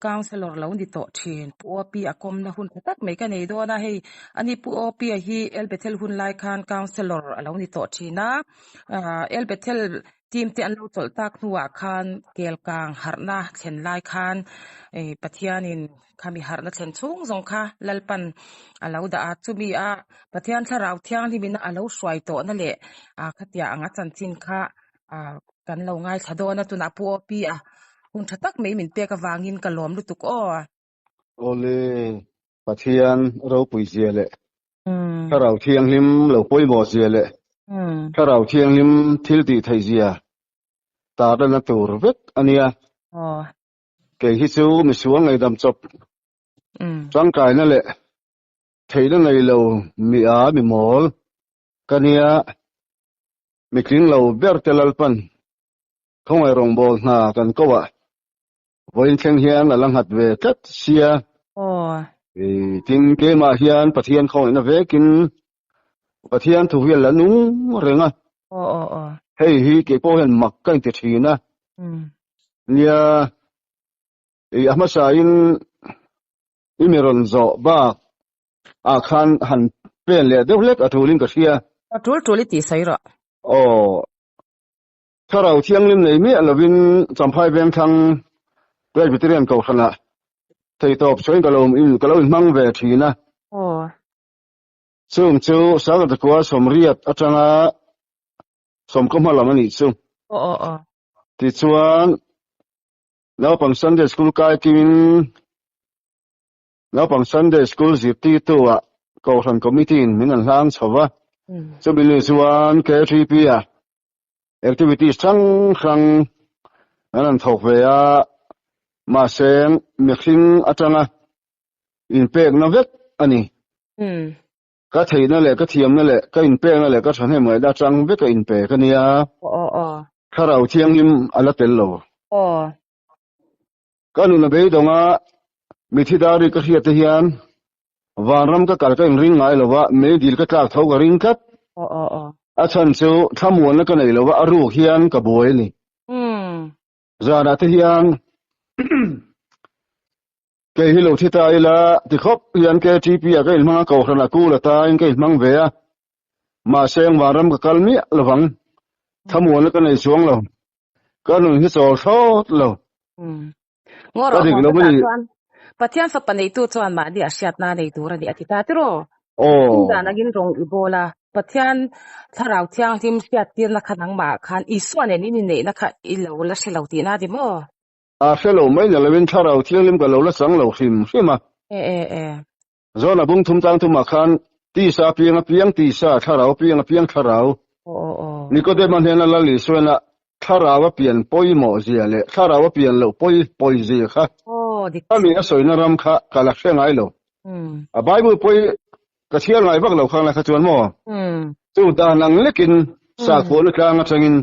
Councillor lo ni tawh thin Pu Opi a kawmna hun tha tak mai ka nei dawn a, hei ani Pu Opi a hi El Bethel hun lai khan Councillor a lo ni tawh thin a, El Bethel team te an lo chawlh tak hnuah khan Kelkang harhna thlen lai khan Pathianin khami harhna thlen chhung zawng kha Lalpan a lo dah a, chumi a Pathian thlarau thianghlimin a lo hruai tawhna leh khatia anga chanchin kha kan lo ngaithla dawn a, tunah Pu Opi a hun tha tak mai min pek avangin ka lawm lutuk aw. Awle, Pathian ropui zia leh Thlarau Thianghlim lo pawimawh zia leh Thlarau Thianghlim thil tih theih zia tarlanna tur vek a nia. Kei hi chu misual ngaihdam chawp tangkaina leh theihna nei lo mi a mi mawl ka nia. Mitling lo ber te Lalpan khawngaih rawngbâwl hna kan ko ah vawiin thleng hian a la nghat ve tlat sia. Tin, keimah hian Pathian khawngaihna vekin Pathian thu hi a la nung reng a. Hei hi kei pawh hian mak ka inti thin a. Nia, a hmasain i mi rawn zawh bak ah khan han pen leh deuh hlek a tulin ka hria. A tul tul i tih sawi rawh. Aw. Thlarau thianghlim nei miah lovin Champhai Vengthlang Presbyterian Kohhranah theitawp sawiin ka lo in ka lo inhmang ve thin a. Aw. Chung chu Sanghatakua sawmriat atanga sawmkaw hma lam a nih chu. Aw aw aw. Tichuan naupang Sunday School kai kimin Naupang Sunday School zirtirtu ah Kohhran Committee in min an hlang chho va, chumi ni chuan KTP ah activities hrang hrang an han thawk ve a, mahse mihring atanga inpekna vek a ni. Ka theihna leh ka thiamna leh ka inpekna leh ka thahnem ngaihna atang veka inpe ka nia, Thlarau Thianghlim a la tel lo. Ka nun a beidawng a, mithi dar i ka hriat te hian vanram ka kal ka inring ngai lo va, meidil ka tlak tho ka ring tlat. A chhan chu thlamuanna ka nei lo va, a ruk hian ka buai a ni. Zanah te hian kei hi lo thi ta ila ti khawp hian KTP ah ka inhmang a, Kohhran ah kul atain ka inhmang ve a, mahse vanram ka kal miah lovang, thlamuanna ka nei chuang lo. Ka nun hi chawl thlawt lo. Ngaw Ka rawh dik haw lo hmasa a ni. chuan Pathian fapa neitu chuan mahni a hriatna nei tur a ni a ti ta tiraw? Aw. Thil dan angin rawng i bawl a, Pathian thlarau thianghlim hriattirna kha nangmah khan Isua nen in inneihna kha i lo la hre lo tihna a ni maw? A hre lo mai ni lovin thlarau thianghlim ka lo la chang lo hrim hrim a. E e e. Zawna bung thum tlang thumah khan tisa piang a piang tisa, thlarau piang a piang thlarau. Nikodema hnena Lal Isuaina thlarau a pian pawimawh zia leh thlarau a pian loh pawi pawi zia kha a mi a sawina ram kha ka la hre ngai lo. A Bible pawi ka chhiar ngai vak lo khang lai kha chuan maw? Chu dan ang lekin sakhuana tlang atangin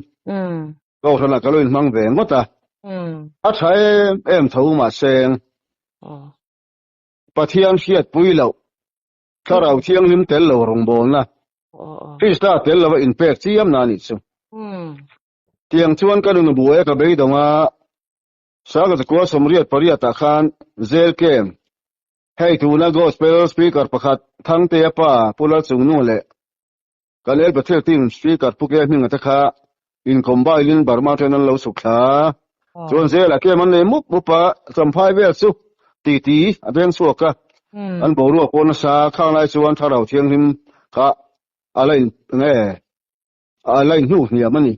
Kohhranah ka lo inhmang ve ngawt a. A tha em em tho mahse Pathian hriatpui loh, Thlarau Thianghlim tel lo rawngbawlna, Krista tel lova inpek chiam na anih chu. Tiang chuan ka nun buai a ka beidawng a, Sangha 28 ah khan Zel Kem, hei tuna Gospel Speaker pakhat Thangtea pa Pu Lalchungnu leh kan El Bethel Team Speaker Pu Ke Hminga te kha in combine in Burma ten an lo suk thla. Chuan Zela kem an nei mup mup a, Champhai vel chu titi a beng chhuak a, an boruak pawh nasa khang lai chuan Thlarau Thianghlim kha a la in nge a la in hnuh hniam a ni.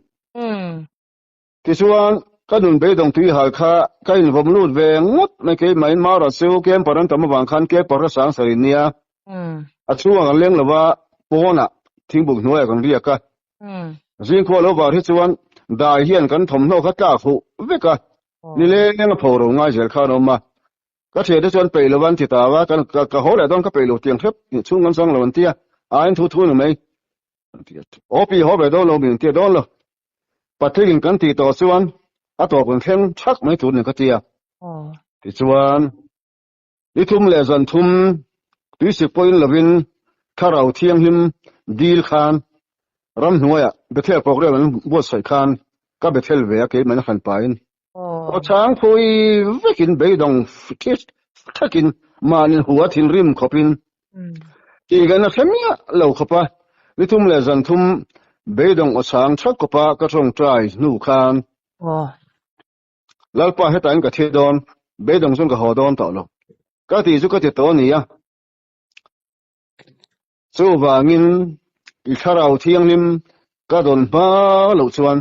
Tichuan ka nun beidawng tui hal kha ka invawm lut ve ngawt mai keimah in Mara chu camper an tam avang khan camper a sang sarih nia a chhungah kan leng lova pawnah thingbuk hnuaiah kan riak a. Zingkhua lo var hi chuan dai hian kan thawmhnaw kha tlak huh vek a, nileng a pho ro ngai zel khan a awm a. Ka thiante chuan peih lo an ti ta a, ka haw leh dawn ka peih lo tiang hrep chhung kan chang lo an ti a, aiin thu thu ni mai an ti a. Aw pi haw ve dawn lo min ti a dawn lo. Patling in kan tih tawh chuan a tawp kan thleng thak mai tur ni ka ti a. Tichuan ni thum leh zan thum tuisik pawhin lovin Thlarau Thianghlim dil khan ramhnuaiah Bethel program an buatsaih khan ka Bethel ve a keimah in a hran pahin. Aw chang phui vekin beidawng thakin mahni hua thinrim khawpin tih kan a hre miah lo khawp a, ni thum leh zan thum beidawng aw chang thak khawpa ka tawngtai hnu khan Lalpa hetah in ka thi dawn, beidawng chuan ka haw dawn tawh lo. Ka tih chu ka ti tawh a ni a. Chuvangin i thlarau thianghlim ka dawn hma loh chuan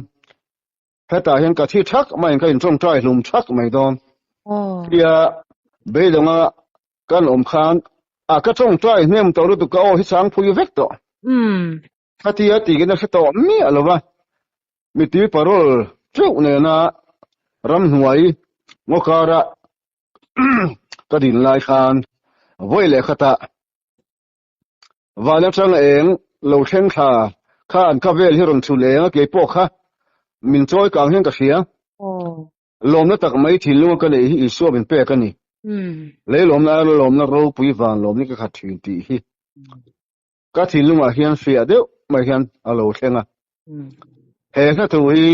hetah hian ka thi thak maiin ka intawngtai hlum thak mai dawn. Tia beidawnga kan awm khan a ka tawngtai hnem tawh lutuk ka aw hi chang phui vek tawh. Khatia tiin a hre tawh miah lo va, mitui parol teuh nena ramhnuai ngaw kara ka din lai khan vawi leh khatah van atang eng lo thleng thla khan ka vel hi rawn chhun eng a keipawh kha min chawi kang hian ka hria. Lawmna tak mai thinlunga ka neih hi Isua min pek a ni. Lei lawmna aia lawmna ropui van lawmni ka khat thin tih hi ka thinlungah hian fiah deuh mai hian a lo thleng a. He hla thu hi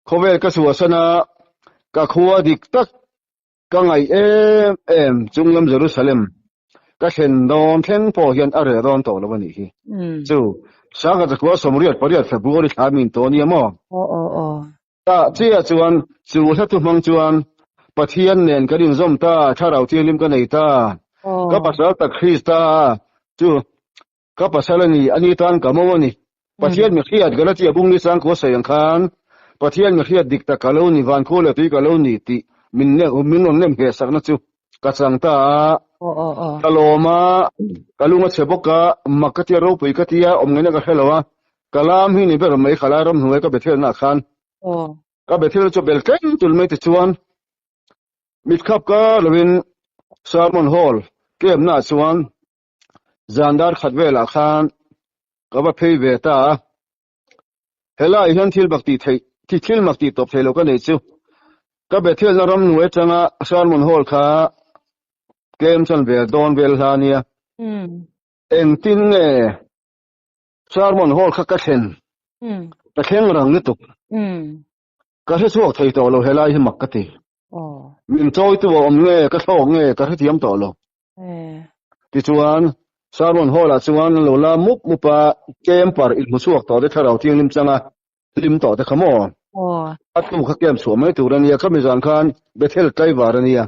khawvel ka chhuahsan a, ka khua dik tak ka ngaih em em chunglam Jerusalem ka thlen dawn thleng pawh hian a reh dawn tawh lo a nih hi. Chu Sangha Zakua 88 February thla min tawh nia maw? Tah chiah chuan chu hla thu hmang chuan Pathian nen kan inzawm ta, Thlarau Thianghlim ka nei ta, ka pasal tak Krista chu ka pasal a ni, ani tan ka mo a ni. Pathian mi hriat Galatia bung ni sang kua sawi ang khan Pathian mi hriat dik tak ka lo ni, van khua leh tui ka lo ni tih min min rawn nem ngheh sakna chu ka chang ta a. Ka lawm a, ka lung a chhe bawk a, mak ka tia ropui ka tia awm ngaihna ka hre lo a, Ka lam hi ni ber mai khalai ramhnuai ka Bethel nah khan ka Bethel chu bel tlem tul mai tichuan mitkhap ka lovin Sermon Hall camp nah chuan zan dar khat velah khan ka va phei ve ta a. Helai hian thil bak tih theih thil mak tih tawp thei lo ka nei chu ka Bethel na ramhnuai atanga Sermon Hall kha camp chuan vel dawn vel hla nia. Engtin nge Sermon hall kha ka thlen. Ka thleng rang lutuk. Ka hre chhuak thei tawh lo helai hi mak ka ti. Min chawitu a awm nge ka thlawk nge ka hrethiam tawh lo. Tichuan Sermon hall ah chuan an lo la mup mup a, camper inhmu chhuak tawh te thlarau thianghlim changa hlim tawh te kha maw? A tu kha camp chhuah mai tur a nia, khami zan khan Bethel tlaivar a nia.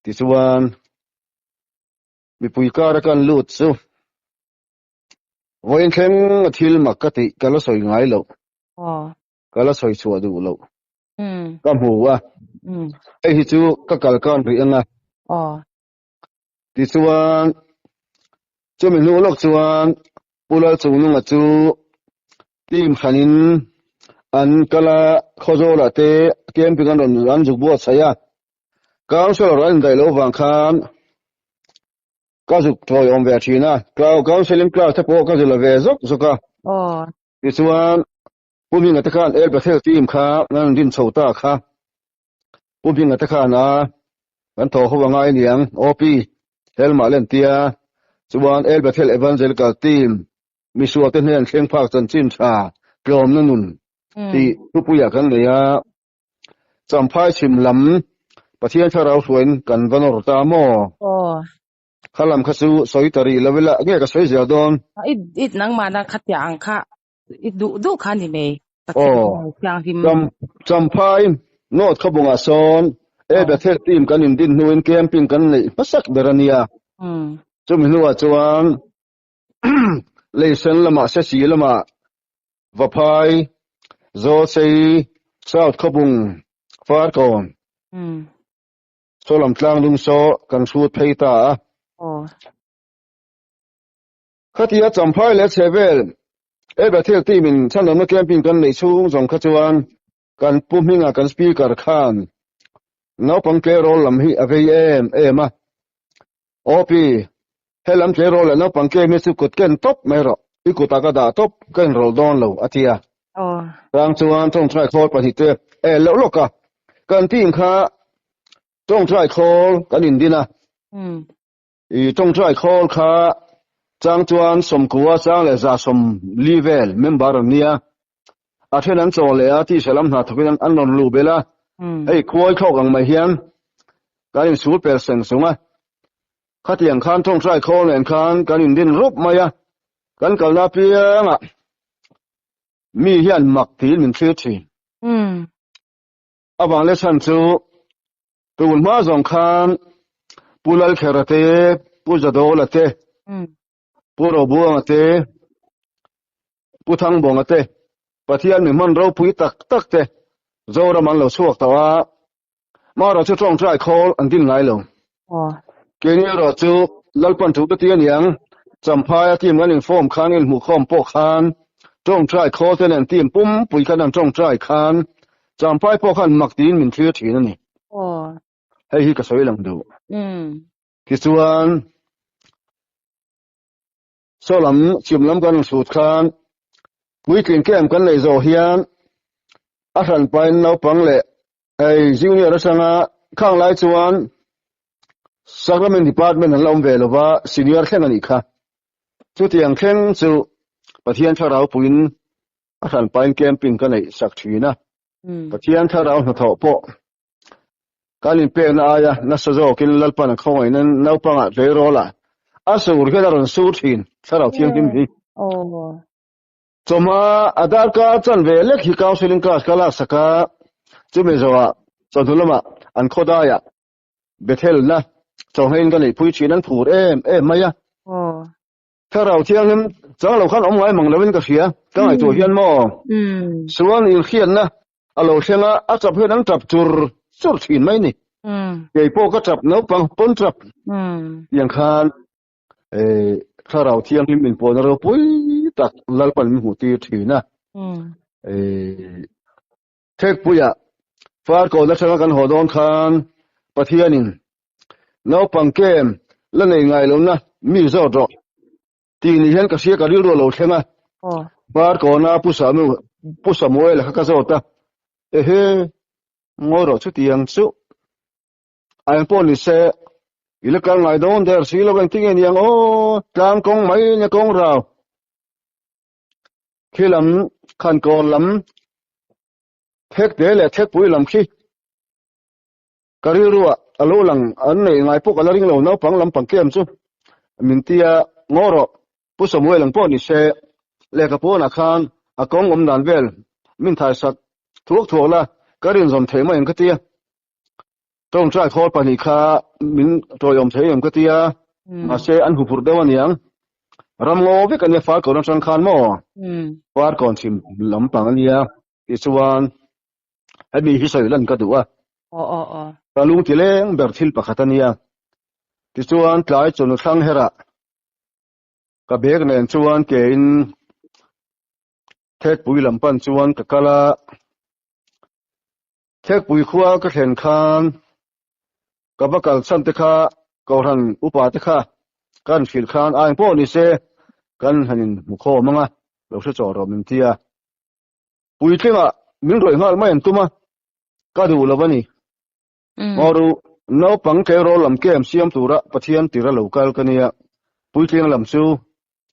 Tichuan Mipui kar a kan lut chu vawiin thleng a thil mak ka tih ka la sawi ngai loh, ka la sawi chhuah duh loh ka hmu a, hei hi chu ka kal kan rih ang a. Tichuan chumi hnu lawk chuan Pu Lalchungnunga chu team hranin an kal a, Khawzawlah te camping an rawn an zuk buatsaih a. Councillor an indaih loh vang khan ka zuk thawi awm ve thin a, counselling class te pawh ka zila ve zawk zawk a. Tichuan Pu Hminga te khan El Bethel team kha an rin chho ta kha Pu Hminga te khan a kan thaw ho angai aniang OP Helmah len tia chuan El Bethel Evangelical team misual te hnen thleng phak chanchin tha tlawmna nun tih thupuiah kan nei a. Champhai chhim lam Pathian thlarau hruaiin kan va nawr ta maw? Aw. Kha lam kha chu sawi ta rih lo ila, nge ka sawi zel dawn? I i nangmahna khatiang ang kha i duh duh kha ni mai. Pathian Aw. thlarau thianghlim. Cham Champhai North Khawbungah sawn E Bethel team kan indin hnuin camping kan neih hmasak ber a nia. Chumi hnuah chuan Leisen lamah Sesi lamah Vaphai, Zawlsei, South Khawbung, Farkawn, Sawlam tlang dum saw kan hrut phei ta a. Khatia Champhai leh chhehvel E Bethel team in chhanawmna camping kan neih chhung zawng kha chuan kan pu hminga kan speaker khan naupang tleirawl lam hi a vei em em a. OP, Helam tleirawl leh naupang tlem hi chu kut ken tawp mai rawh, i kutah ka dah tawp, ka inrawlh dawn lo, a ti a. Chang chuan tawngtai khawl pahnih te e loh lawk a, kan team kha tawngtai khawl kan indin a, i tawngtai khawl kha chang chuan sawmkua chang leh 140 vel member an nia. A then an chaw leh a, tisa lam hna thawkin an rawn luh belh a. Hei khuai thlawk ang mai hian kan insul per seng sung a. Khatiang khan tawngtai khawl nen khan kan indin rup mai a. Kan kalna apiangah mi hian mak tiin min thlir thin. Avang leh chhan chu tun hma zawng khan Pu Lalkhera te, Pu Zadawla te, Pu Robuanga te, Pu Thangbawnga te, Pathian mi hman ropui tak tak te Zoram an lo chhuak tawh a, Mara chu tawngtai khawl an din ngai lo. Keini erawh chu Lalpan thu ka ti aniang, Champhaia team kan inform khan inhmuhkhawm pawh khan tawngtai khawl te nen team pumpui khan an tawngtai khan Champhai pawh khan mak tiin min thlir thin a ni. Hei hi ka sawi lang duh. Tichuan Saw lam chim lam kan hrut khan puitling camp kan neih zawh hian a hran pain naupang leh hei junior atanga khang lai chuan Sacrament Department an la awm ve lova senior thleng a nih kha. Chutiang thleng chu Pathian thlarau puiin a hran pain camping ka neih sak thin a. Pathian thlarau hnathawh pawh Kan inpekna aia nasa zawkin Lalpan a khawngaih nan naupangah tleirawl ah a sur hian a rawn sur thin Thlarau Thianghlim hi. Chawhma a darkar chan ve lek hi counselling class ka laksak a, chumi zawhah chawhnu lamah an khawdaiah Bethel-na chawhngeiin ka neihpui thin an phur em em mai a. Thlarau Thianghlim chang lo khan awm ngai mang loin ka hria, ka ngaihtuah hian maw? Sual inhriatna A lo thleng a, a tap hian an tap chur chur thin mai ni. Kei pawh ka tap naupang pawn tap tiang khan Thlarau Thianghlim inpawhna ropui tak Lalpan min hmuh tir thin a. Thekpuiah Farkawn atanga kan haw dawn khan Pathianin naupang kem la nei ngai lohna mi zawt rawh Tih ni hian ka hria ka rilru a lo thleng a. Parkawna Pu Samu Pu Samuel kha ka zawt a. Ehe, ngawi rawh chutiang chu. A eng pawh ni se, i la kal ngai dawn der si lo engtin nge niang aw, tlang kawng mai nia kawng rau. Khi lam khankawn lam thekte leh thekpui lam khi Ka rilruah a lo lang an neih ngai pawh ka la ring lo, naupang lampang kem chu min tia ngaw rawh, Pu Samuel ang pawh ni se, lehkha pawnah khan a kawng awm dan vel min thaisak thuak thuak la, ka rinzawm thei mai ang ka tia. Tawngtai khawl pahnih kha min tawiawm thei em ka tia, mahse an huphurh deuh aniang. Ram ngaw vek ania Farkawn atang khan maw? Farkawn chhim lampang ania tichuan Hemi hi sawi lan ka duh a. Aw aw aw. Ka lung ti leng ber thil pakhat a nia. Tichuan tlai chawhnu thlang herah ka bag nen chuan ke in Thekpui lam pan chuan ka kal a. Thekpui khua ka thlen khan ka va kal chhan te kha Kohhran upa te kha kan hrilh khan a engpawh ni se kan han in hmu khawm ang a, lo hre chawh rawh min ti a. Puitlingah min rawih nghal mai an tum a, ka duh lo a ni. Ngaw naupang tleirawl lam kem siam tura Pathian tira lo kal ka nia, puitling lam chu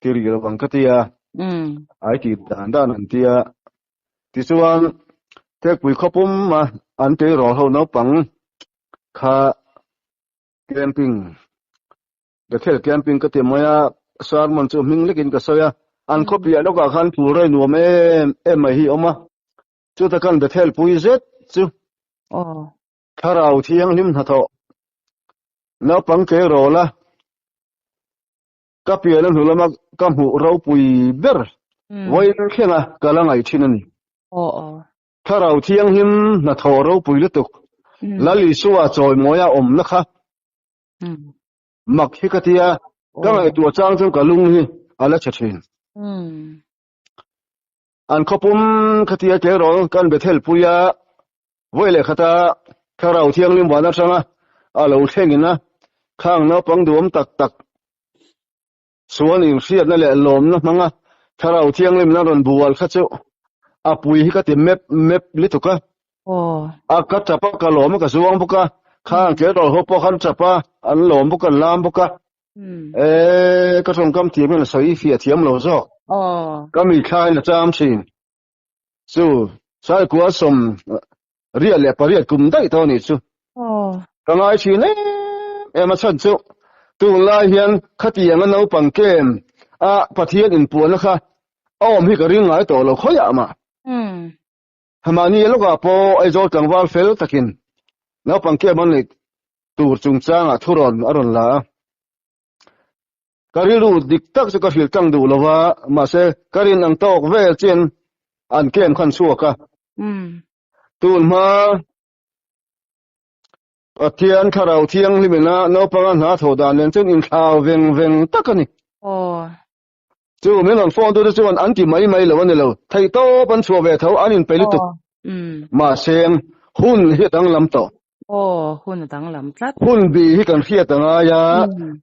ti rih lo ang ka ti a, ai ti dan dan an ti a. Tichuan, Thekpui khawpum a an tleirawl ho naupang kha camping Bethel camping ka ti mai a, sermon chu hming lekin ka sawi a, an khaw piah lawkah khan phul rei nuam em em mai hi a awm a, chuta khan Bethel pui zet chu Thlarau Thianghlim hnathawh naupang tleirawl a, ka pian a hnu lama ka hmuh ropui ber vawiin thlenga ka la ngaih thin a ni. Thlarau Thianghlim hnathawh ropui lutuk Lal Isua chawimawia awmna kha Mak hi ka tia, ka ngaihtuah chang chuan ka lung hi a la chhe thin. An khawpum ka tia tleirawl kan Bethel pui a, vawi leh khata Thlarau Thianghlim van atanga a lo thlengin a, khang naupang duhawm tak tak chuan inhriatna leh lawmna hmanga Thlarau Thianghlimna rawn bual kha chu a pui hi ka ti mep mep lutuk a. A ka tap a, ka lawm a, ka zuang bawk a, khang tleirawl ho pawh khan tap a, an lawm bawk a, an lam bawk a. E, ka tawngkam thiam hian a sawi fiah thiam lo zawk. Ka mithlain a cham thin. Chu Saikua 78 kum daih tawh a nih chu. Ka ngai thin em em a chhan chu tunlai hian khatianga naupang kem a Pathian inpuanna kha a awm hi ka ring ngai tawh lo khawiah mah. Mahni lawkah pawh Aizawl tlangval fel takin naupang kem an neih tur chungchangah thurawn a rawn la a. Ka rilru dik tak chu ka hrilh tlang duh lo va, mahse ka rin ang tawk vel chian an kem khan chhuak a. Tun hma Pathian Thlarau Thianghlimina naupanga hna thawh dan nen chuan inthlau veng veng tak a ni. Chu min rawn phone tute chuan an ti mai mai lo a ni lo, theihtawp an chhuah ve tho, an inpeih lutuk. Mahse hun hi a danglam tawh. Aw, hun a danglam tlat. Hun bi hi kan hriat a ngai a,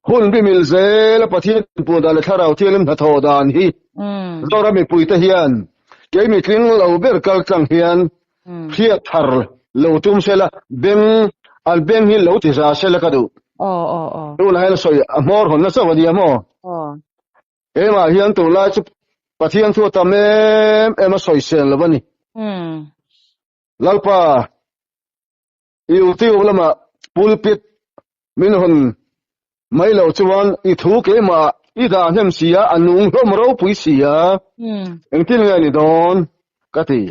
hun bi mil zela Pathian inpuan dan leh Thlarau Thianghlim hnathawh dan hi Zoram mipuite hian kei mitling lo ber kal tlang hian hriat thar lo tum sela, beng an beng hi lo ti za sela ka duh. Tunah hian sawi a hmawr hawn nasa a nia maw? Keimah hian tunlai chu Pathian thu a tam em em a sawisel lo a ni. Lalpa, YouTube lamah pulpit min hawn mai lo chuan i thu keimah i dah hnem si a, a nung hlawm ropui si a, engtin nge ni dawn ka ti.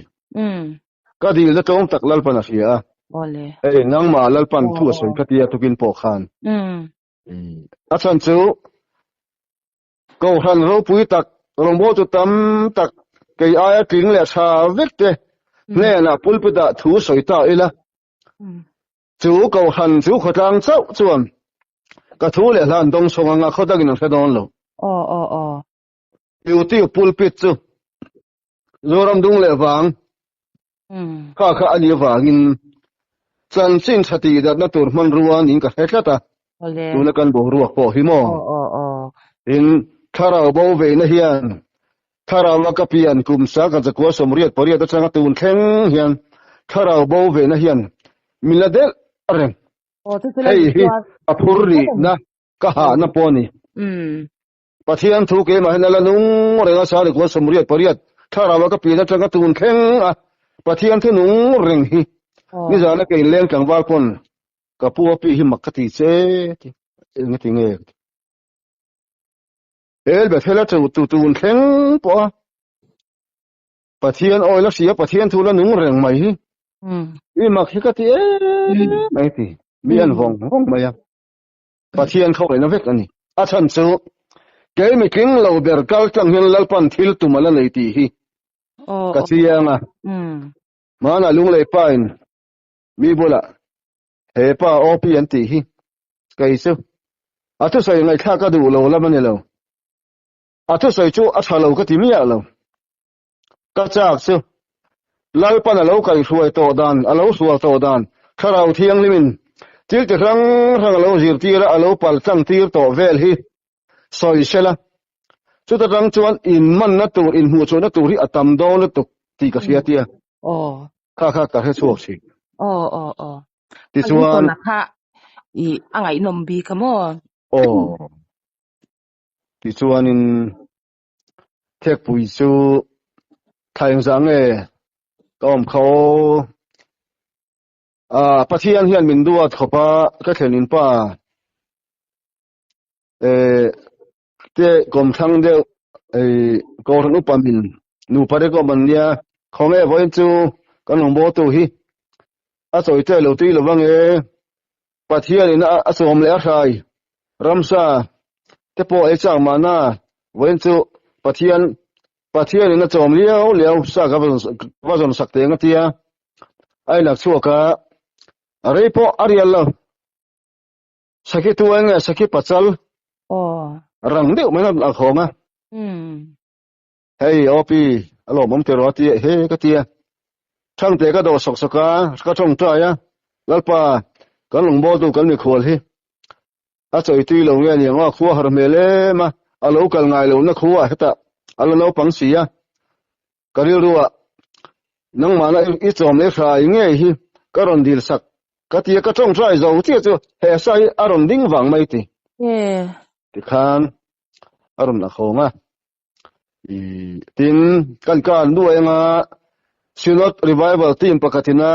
Ka dil na tlawm tak Lalpan a hria a. Hei nangmah Lalpan thu a sawi ka tia tukin pawh khan. A chhan chu Kohhran ropui tak, rawngbawltu tam tak kei aia tling leh tha vek te hnenah pulpit-ah thu sawi ta ila, chu Kohhran chu khawtlang chauh chuan ka thu leh hla an dawng chhawng anga khaw dangin an hre dawn lo. Duty pulpit chu Zoram dung leh vang kha kha a nih avangin chanchin tha tih datna tur hmanrua niin ka hre tlat a, tuna kan boruak pawh hi maw? Tin, thlarau bo veina hian thlarau a ka pian kum sa ka zakua 88 atanga tun thleng hian thlarau bo veina hian min la delh reng. Hei hi a phur rihna ka hahna pawh a ni. Pathian thu keimah hian a la nung reng a, Sarikua 88 thlarau a ka pian atanga tun thleng a, Pathian thu nung reng hi nizana ka inleng tlangval pawn ka pu a pi hi mak ka ti che ti eng ti nge El Bethel a tu tun thleng pawh a Pathian awi la hria Pathian thu la nung reng mai hi i mak hi ka ti em mai ti mi an vawng vawng mai a. Pathian khawngaihna vek a ni. A chhan chu kei mitling lo ber kal tlang hian Lalpan thil tum a la nei tih hi ka chiang a. Hmanah Lunglei pain mi bulah he pa OP an tih hi kei chu a thusawi ngaihthlak ka duh lo lam a ni lo. A thusawi chu a tha lo ka ti miah lo. Ka chak chu Lalpan a lo kaihhruai tawh dan, a lo sual tawh dan, Thlarau Thianghlimin thil ti hrang hrang a lo zirtir a, a lo pal tlang tir tawh vel hi sawi sela. Chuta tang chuan inmanna tur, inhmuhchhuahna tur hi a tam dawn lutuk tih ka hria tia. Kha kha ka hre chhuak thin. Tichuan. Kha i a ngaihnawm bik a maw? Aw. Tichuanin. Thekpui chu thla engzah nge ka awm kha aw. Ah, Pathian hian min duat khawp a, ka thlen in pa eh te kawmthlang deuh eh Kohhran upa min nupa te kawm an nia, khawnge vawiin chu kan rawn baw tu hi a chawi te lo tui lo ange Pathian in a sawm leh a hrai ramsa te pawh ei chak mahna vawiin chu Pathian Pathian in a chawm liau liau sa ka va zawn sak teng a tia a inlak chhuak a a rei pawh a rial lo sakhi tu enge sakhi pachal rang deuh mai a khawng a Hei OP a lawmawm tiraw a ti he ka ti a. Thangte ka dawh sawk sawk a, ka tawngtai a, Lalpa kan lungbawl tu kan mikhual hi a chawi tui lo nge aniang aw, khua har hmel em a, a lo kal ngai lo na khua hetah a la naupang si a, ka rilru ah nangmahna i chawm leh hrai ngei hi ka rawn dil sak ka ti a, ka tawngtai zo chiah chu he sa hi a rawn ding vang mai ti. Tikhan a rawn la khawng a. Tin, kan kar nuai anga Synod Revival Team pakhatina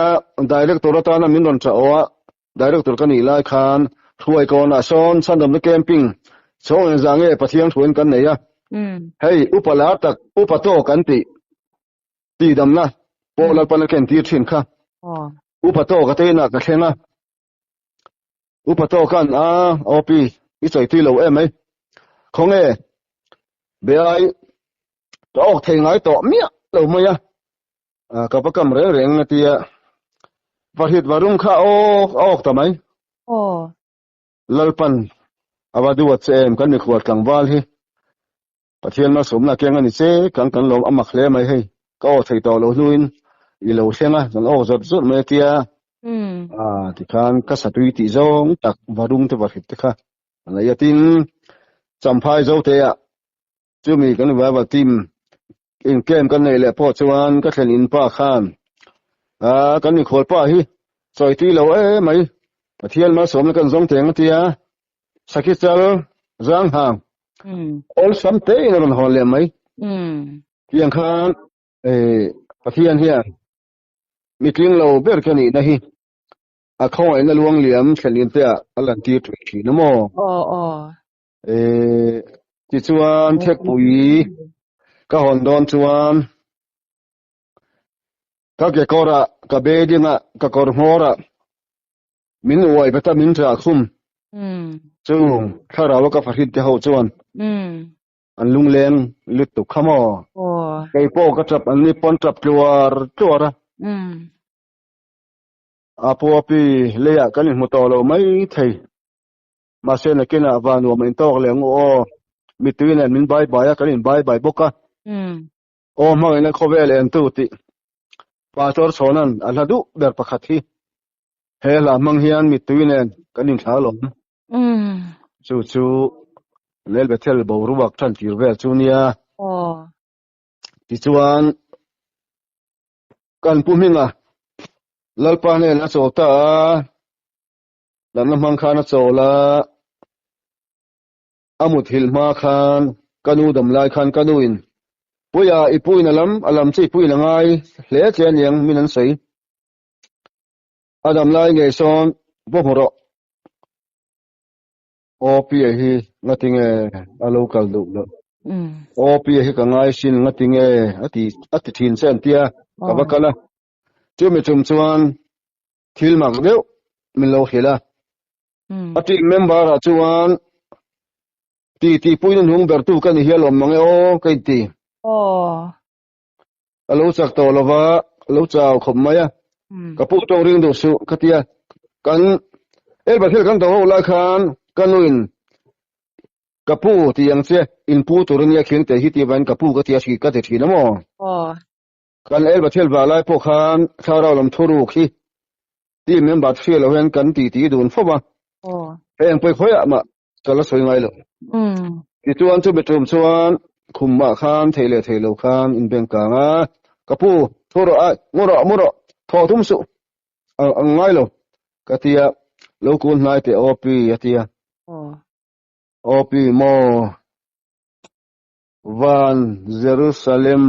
Director atana min rawn tah awh a, Director ka nih lai khan Hruai kawnah sawn Chhandamna Camping chhawng engzah nge Pathian hruaiin kan nei a, hei upa lar tak upa tawk an tih tihdamna pawh Lalpan a kentir thin kha. Upa tawk a te inah ka thleng a, upa tawk an a OP i sawi tui lo em mai, khawnge beai ka awk thei ngai tawh miah lo mai a, ka va kam reng reng a tia, Vahrit varung kha awk a awk ta mai. Lalpan a va duat che em kan mikhual tlangval hi. Pathian malsawmna keng a ni che kan kan lawm a mak hle mai hei ka aw thei tawh lo hnuin i lo thleng a kan aw zawt zawt mai a tia tikhan ka satui tih zawng tak varung te vahrit te kha a nei a tin Champhai Zote ah chumi kan revival team in camp kan neih leh pawh chuan ka thlen in pa khan kan mikhual pa hi sawi tui lo em mai Pathian malsawmna kan zawng teng a tia Sakhi chal zang hang awlsam te in a rawn hawn leh mai. Tiang khan Pathian hian mitling lo ber ka nihna hi a khawngaihna luang liam thlen in te ah a lan tir thui thin a maw? Tichuan thekpui ka hawn dawn chuan ka kekawr ah ka bedding ah ka kawr hmawr ah Min uai veta min ṭah khum. Chu thlarau a ka fahrit te ho chuan an lungleng lutuk kha maw? Kei pawh ka ṭap an ni pawn ṭap tluar tluar a. A pu a pi leiah kan inhmu tawh lo mai thei. Mahse nakinah va nuam a intawk leh ang u aw. Mittui nen min bai bai a, kan inbai bai bawk a. Aw hmangaihna khawvel entu tih Pastor Chhawna'n a hla duh ber pakhat hi. He hla hmang hian mittui nen kan inthla alawm. Chu chu Lel Bethel boruak tan tir vel chu nia. Tichuan kan pu hminga Lalpa hnen a chawl ta a, natna hmang khan a chawl a, a muthilh hma khan ka nu dam lai khan ka nuin Puia i puin a lam a lam chu i puin a ngai hle che aniang min an sawi. A dam lai ngei sawn va hmu rawh. Aw Pia hi ngatinge a lo kal duh loh. Aw Pia hi ka ngai sin ngatinge a ti a ti thin che an tia ka va kal a. Chumi chum chuan thil mak deuh min lo hrilh a. A team member ah chuan ti ti puin a hnung bertu ka ni hial awm mang e aw ka inti. A lo chak tawh lo va, a lo chau khawp mai a. Ka pu tawng ring duh suh ka ti a. Kan Elba thil kan do ho lai khan ka nuin ka pu ti ang che in pu tur ania khing te hi ti vain ka pu ka ti a hri ka ti thin a maw. Kan Elba thil vah lai pawh khan thlarau lam thuruk hi team member hria lo hian kan ti ti dun fo va. Hei ang pawi khawiah mah ka la sawi ngai lo. Tichuan chumi tum chuan khumah khan thei leh thei lo khan in beng kang a, ka pu thu rawh ai, mu rawh mu rawh, thaw tum suh ang ngai lo ka ti a, lo kul hnai teh aw pi a ti a. Aw pi maw van Jerusalem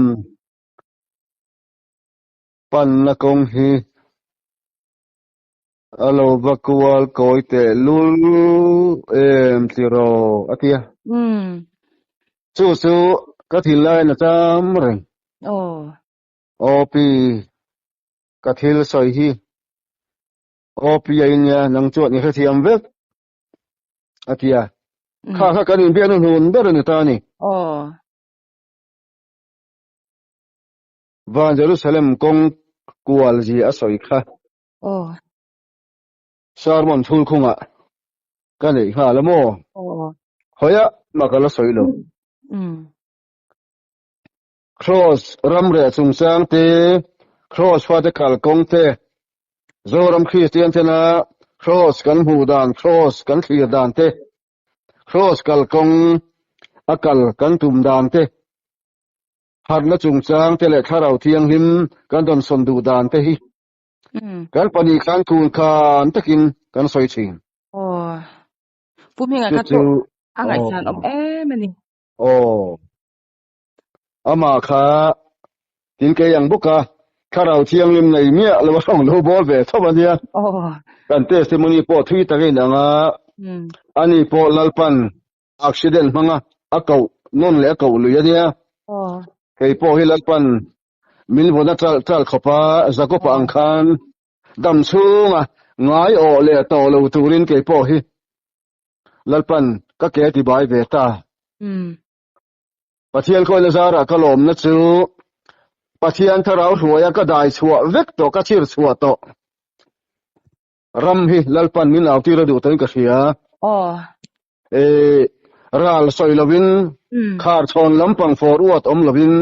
panna kawng hi A lo va kual kawi teh lul em tiraw a ti a. Chu chu ka thinlaiin a cham reng. Aw pi, ka thil sawi hi aw pi a inia nang chuan i hrethiam vek a ti a. Kha kha kan inbiakna hnun ber a ni ta a ni. Van Jerusalem kawng kual zia a sawi kha. Aw. Sermon thul khungah ka neih nghal a maw? Aw. Hawiah mah ka la sawi lo. Kraws ram reh chungchang te, Kraws fate kalkawng te, Zoram Kristian tena Kraws kan hmuh dan, Kraws kan thlir dan te, Kraws kalkawng a kal kan tum dan te, Harhna chungchang te leh Thlarau Thianghlim kan dawnsawn duh dan te hi kan pahnih khan kun khan takin kan sawi thin. Aw. Pu Hminga kha chu a ngaihsan awm em a ni. Aw. Amah kha tin kei ang bawk a. Thlarau Thianghlim nei miah lo a rawng lo bawl ve tho a nia. Kan testimony pawh thui tak a inang a, ani pawh Lalpan accident hmanga a koh nawn leh a koh lui a nia. Kei pawh hi Lalpan min vawn a ṭalh ṭalh khawp a, Jakob-a ang khan dam chhunga ngai awh leh tawh lo turin kei pawh hi Lalpan ka ke a tibai ve ta. Pathian khawina zarah ka lawmna chu Pathian thlarau hruaia ka dai chhuah vek tawh, ka chhir chhuah tawh. Ram hi Lalpan min au tir a duh tawhin ka hria. E, ral sawi lovin, khar chhawn lampang fawr uat awm lovin,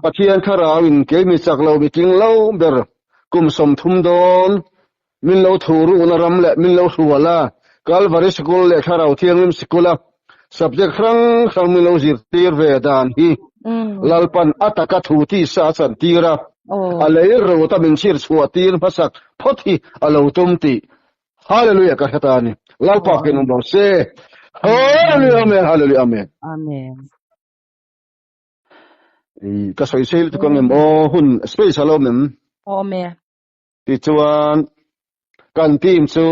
Pathian thlarauin kei mi chak lo mi tling lo ber kum 30 dawn min lo thu ruhna ram leh min lo hrual a, Kalvari Sikul leh Thlarau Thianghlim Sikula subject hrang hrang min lo zirtir ve dan hi Lalpan a taka thu tisa a chantir a, a lei rota min chhir chhuah tir hmasak phawt hi a lo tum tih Hallelujah ka hre ta a ni. Lalpa ken awm rawh se. Hallelujah Amen Hallelujah Amen. Amen. Ka sawi sei lutuk ang em aw hun space a lo awm em? Awm e. Tichuan kan team chu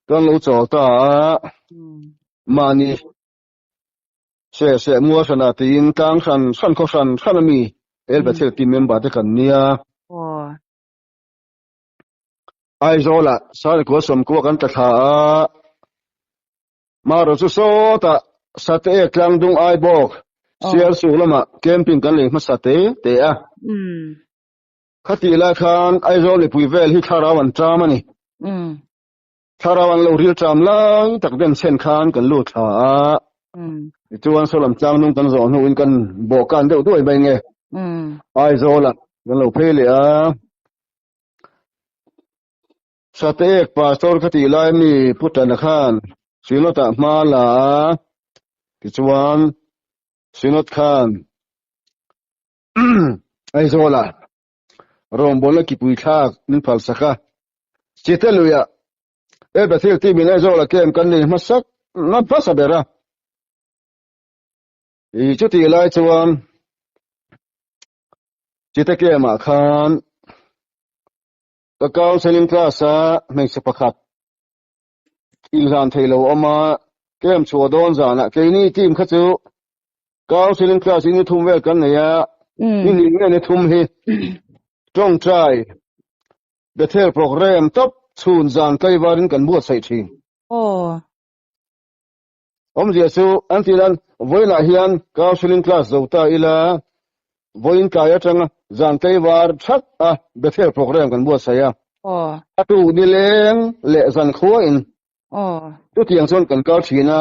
kan lo chawl ta a, mahni se se mual hranah tiin tlang hran hran khaw hran hran ami El Bethel team member te kan nia. Aizawlah Sarikua 90 kan tla thla a, Marawh chu sawtah Sateek tlangdung ai bawk Sialsuk lamah camping kan lei hmasa te te a. Khatih lai khan Aizawl mipui vel hi thlarau an ṭam a ni. Thlarau an lo ril ṭam lai tak den chhen khan kan lut thla a. Tichuan saw lam tlangnung kan zawh hnuin kan bawhkan deuh duai mai nge. Aizawlah kan lo phei leh a. Sateek Pastor khatih lai mi Pu Tana khan Synod-ah hma la a. Tichuan Synod khan Aizawla rawngbawlna kipui thlak min phal sak a, Chite luiah El Bethel team in Aizawla camp kan nei hmasak na hmasa ber a. I chutih lai chuan Chite camp ah khan ka counselling class a hmeichhe pakhat inhlan thei lo awm a, camp chhuah dawn zanah keini team kha chu Counseling class in ni thum vel kan nei a, ni hnih nge ni thum hi tawngtai Bethel program tawp chhun zan tlaivarin kan buatsaih thin. Awmzia chu an tih lan vawiinah hian counseling class zo ta ila vawiin tlai atanga zan tlaivar that a Bethel program kan buatsaih a. A tuk nileng leh zan khuain Chutiang chuan kan kal thin a,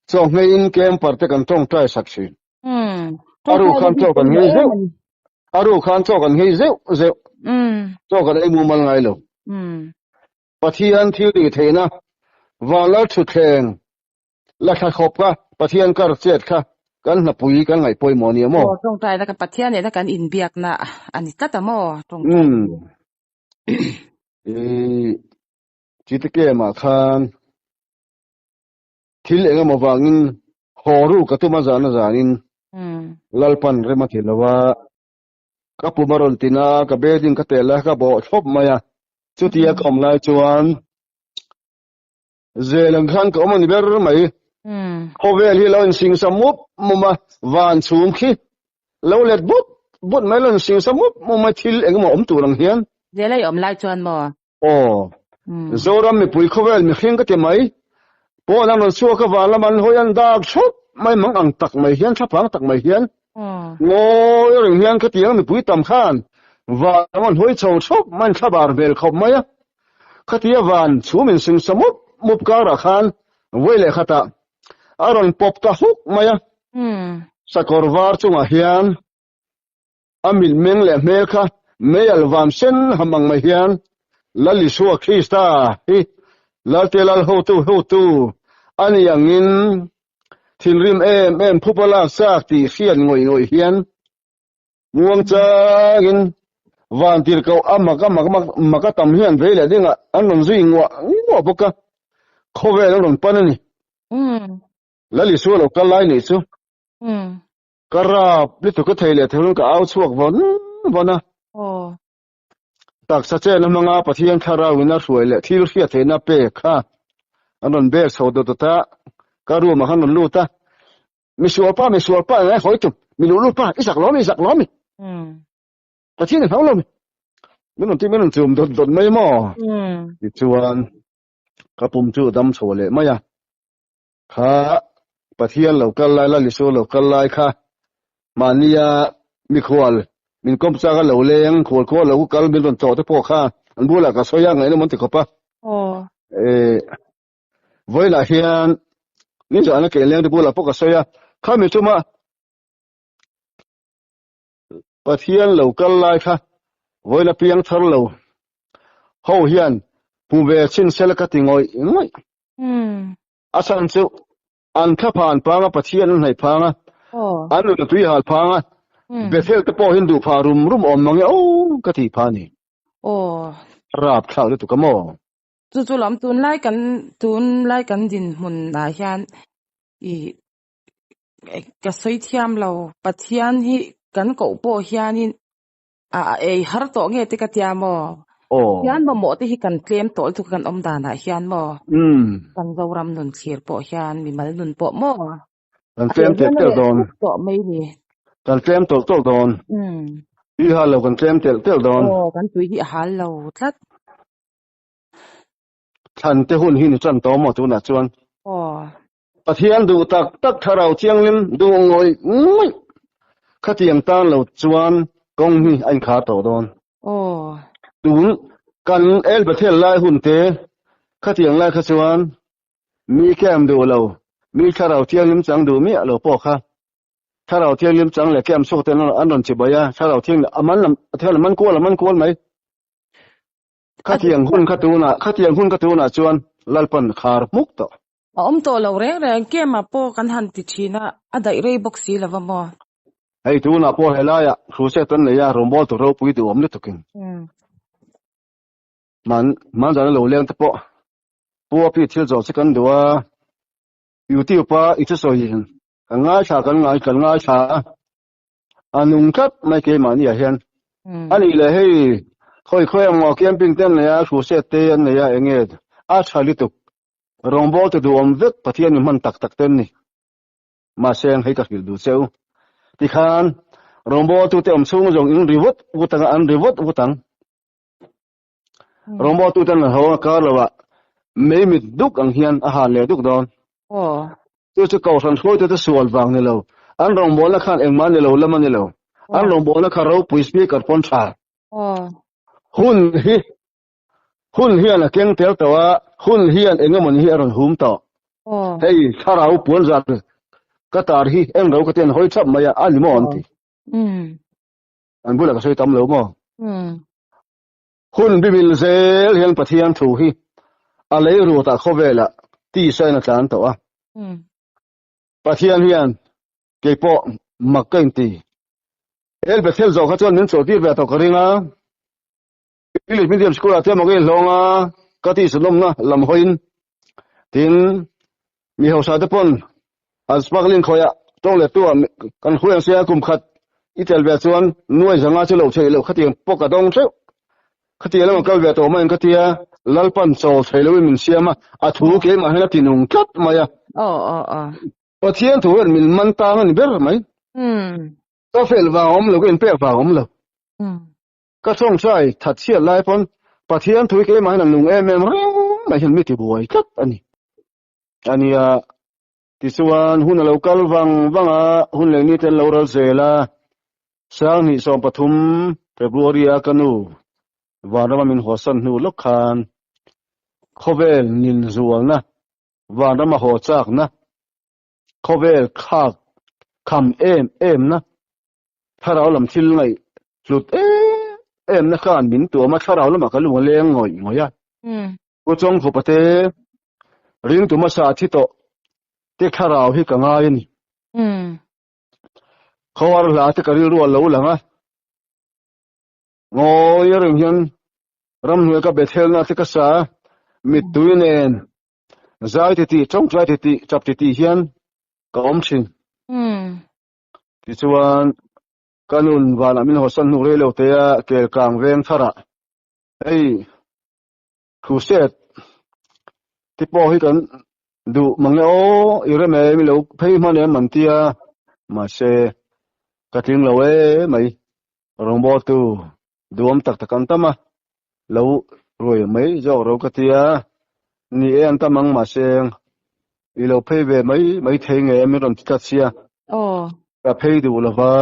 chawhmeiin camper te kan tawngtai sak thin. A ru khan chaw kan nghei zeuh, a ru khan chaw kan nghei zeuh zeuh, chaw kan ei mumal ngai lo. Pathian thil tih theihna, vanlal thutthleng la thla khawp kha Pathian kar chet kha kan hnapui kan ngaih pawimawh a ni a maw? Aw, tawngtaina kan Pathian nena kan inbiakna a ni tlat a maw? Tawngtai. Chite kemah khan thil eng emaw vangin haw ru ka tum a zan a zanin Lalpan rem a ti lo a, ka pum a rawn tin a, ka bedding ka tel a, ka bawh thlawp mai a, chutia ka awm lai chuan zel ang khan ka awm a ni ber mai. Khawvel hi lo insingsa mup mup a, van chhum khi lo let but but mai, lo insingsa mup mup mai, thil eng emaw awm tur ang hian. Zel a i awm lai chuan maw? Aw. Zoram mipui khawvel mihring ka ti mai. Pawn an rawn chhuak a van lam an hawi an dak thup mai mang ang tak mai hian thlapang tak mai hian ngawi reng hian khatiang mipui tam khan van lam an hawi chho thup mai an thlabar hmel khawp mai a. Khatia van chhum in singsa mup mup karah khan vawi leh khatah a rawn pawp ta huk mai a. Sakawr var chungah hian A mitmeng leh hmel kha meial van sen ham ang mai hian Lal Isua Krista hi Lalte Lal hotu hotu a ni angin thinrim em em phupa lak chak tih hriat ngawih ngawih hian muang changin van tirhkoh a mak a mak mak a tam hian vei leh dingah an rawn zui nguah nguah bawk a, khawvel an rawn pan a ni. Lal Isua lo kal lai nih chu. Ka rap lutuk ka thei leh thei ka au chhuak vawn vawn a. Aw. Taksa chen a hmanga Pathian thlarau in a hruai leh thil hriat theihna pek kha an rawn bek chho dawt dawt a, ka room ah khan rawn lut a, Misual pa, misual pa engai hawi tum, mi luh lut pa, i zak lo mi, i zak lo mi. Pathian i hlau lo mi. Min rawn ti, min rawn chum dawt dawt mai maw? Tichuan ka pum chu dam chho leh mai a, kha Pathian lo kal lai, Lal Isua lo kal lai kha mahnia mikhual min kawm chak a lo leng, khual khua lo kal min rawn tlawh te pawh kha an bulah ka sawi a, ngaihna mawn ti khawp a. Vawilah hian nizana ke leng te bulah pawh ka sawi a, khami chuma Pathian lo kal lai kha vawila piang thar lo ho hian hmu ve chhin sela ka ti ngawih ngawih. A chhan chu an thla phan phang a, Pathian an hnaih phang a, an nun a tui hal phang a, Bethel te pawh hian duh phah rum rum awm mang e aw ka tih phah a ni. Rap thlak lutuk a maw? Chu chu lam tunlai kan tunlai kan dinhmun ah hian i Ka sawi thiam lo, Pathian hi kan koh pawh hianin a ei har tawh nge te ka tia maw? Pathian mamawh te hi kan tlem tawh lutuk kan awm danah hian maw? Kan Zoram nun thlir pawh hian mimal nun pawh maw? Kan tlem telh telh dawn. Tawh mai ni. Kan tlem tawlh tawlh dawn. Tui hal lo kan tlem telh telh dawn. Aw, kan tui hi a hal lo tlat. Thlan te hun hi ni tan tawh maw tunah chuan? Aw. Pathian duh tak tak thlarau thianghlim duh ngawih ngawih khatiang tan lo chuan kawng hi a inkhar tawh dawn. Aw. Tun kan El Bethel lai hun te khatiang lai kha chuan mi camp duh lo, mi thlarau thianghlim chang duh miah lo pawh kha thlarau thianghlim chang leh camp chhuak te an rawn chibai a, thlarau thianghlim a man lam a man kual a man kual mai. Khatiang hun kha tunah khatiang hun kha tunah chuan Lalpan khar hmuk tawh. A awm tawh lo reng reng, Kema pawh kan han ti thin a, a daih rei bawk si lo va maw? Hei tunah pawh helaiah crusade an nei a, rawngbawl tur ropui duhawm lutukin man manzana lo leng te pawh Pu Api thil zawh che kan duh a, YouTube a i thusawi kan ngaithla kan ngai kan ngaithla a, a nung tlat mai keimahni ah hian. A nih leh hei khawi khawi ang maw camping te an nei a, crusade te an nei a, enge a tha lutuk. Rawngbâwl te duhawm vek Pathian in hman tak tak te an ni. Mahse hei ka hrilh duh che u. Tikhan rawngbâwl tute awm chhung zawng in ri vut vut ang a, an ri vut vut ang. Rawngbâwl tute an ho a kar lo ah mei mit duk ang hian a han leh duk dawn. Chu chu Kohhran hruaitute sual vang ni lo. An rawngbâwlna khan engmah ni lo lam a ni lo. An rawngbâwlna kha ropui speaker pawn tha. Hun hi Hun hian a keng tel tawh a, hun hian eng emawni hi a rawn hum tawh. Hei thlarau puan zar ka tar hi eng ro ka ti an hawi chap mai a, a ni maw an ti. An bulah ka sawi tam lo maw? Hun bibil zel hian Pathian thu hi a lei rutah khawvelah tisa in a tlan tawh a. Pathian hian keipawh mak ka inti. El Bethel zawh kha chuan min chawlhtir ve tawh ka ring a. English medium school ah te emaw ka inhlawng a, ka tih sunawmna lam hawiin tin mi hausa te pawn an smuggling khawiah tawng let tu ah kan hruai ang sia kum khat i tel ve chuan nuai zanga chu lo theih loh khatiang pawh ka dawng theuh khatiang lamah kal ve tawh mai ang ka tia Lalpan chawl thei loin min siam a, a thu keimah hian a ti nung tlat mai a. Pathian thu hian min man tang a ni ber mai. Ka fel vang awm lo, ka inpek vang awm lo. Ka chawngchai that chhiat lai pawn Pathian thui keimah hian a nung em em reng mai hian mi ti buai tlat a ni. A nia, tichuan hun a lo kal vang vang a, hun leh ni te an lo ral zel a, Sanghnih 13 February a ka nu Vanrama min hawsan hnu lawk khan khawvel nin zualna, Vanrama haw chakna, khawvel khak kham em emna, Thlarau lam thil ngaih hlut em em na khan min tuam a, thlarau lamah ka lung a leng ngawih ngawih a. Pu Chawngkhupa te ringtu hmasa thi tawh te thlarau hi ka ngai a ni. Khawar hla te ka rilru a lo lang a, ngawi reng hian ramhnuai ka Bethelna te ka sa a, mittui nen zai titih, tawngtai titih, chap titih hian ka awm thin. Tichuan. Ka nun vanah min hawsan hnu rei lo te a kel kang veng thar ah hei crusade te pawh hi kan duh mang e aw i rem em i lo phei hman em an tia mahse ka tling lo e mai rawngbawltu duhawm tak tak an tam a lo ruai mai zawk ro ka tia ni e an tam ang mahse i lo phei ve mai mai thei nge min rawn ti tlat sia ka phei duh lova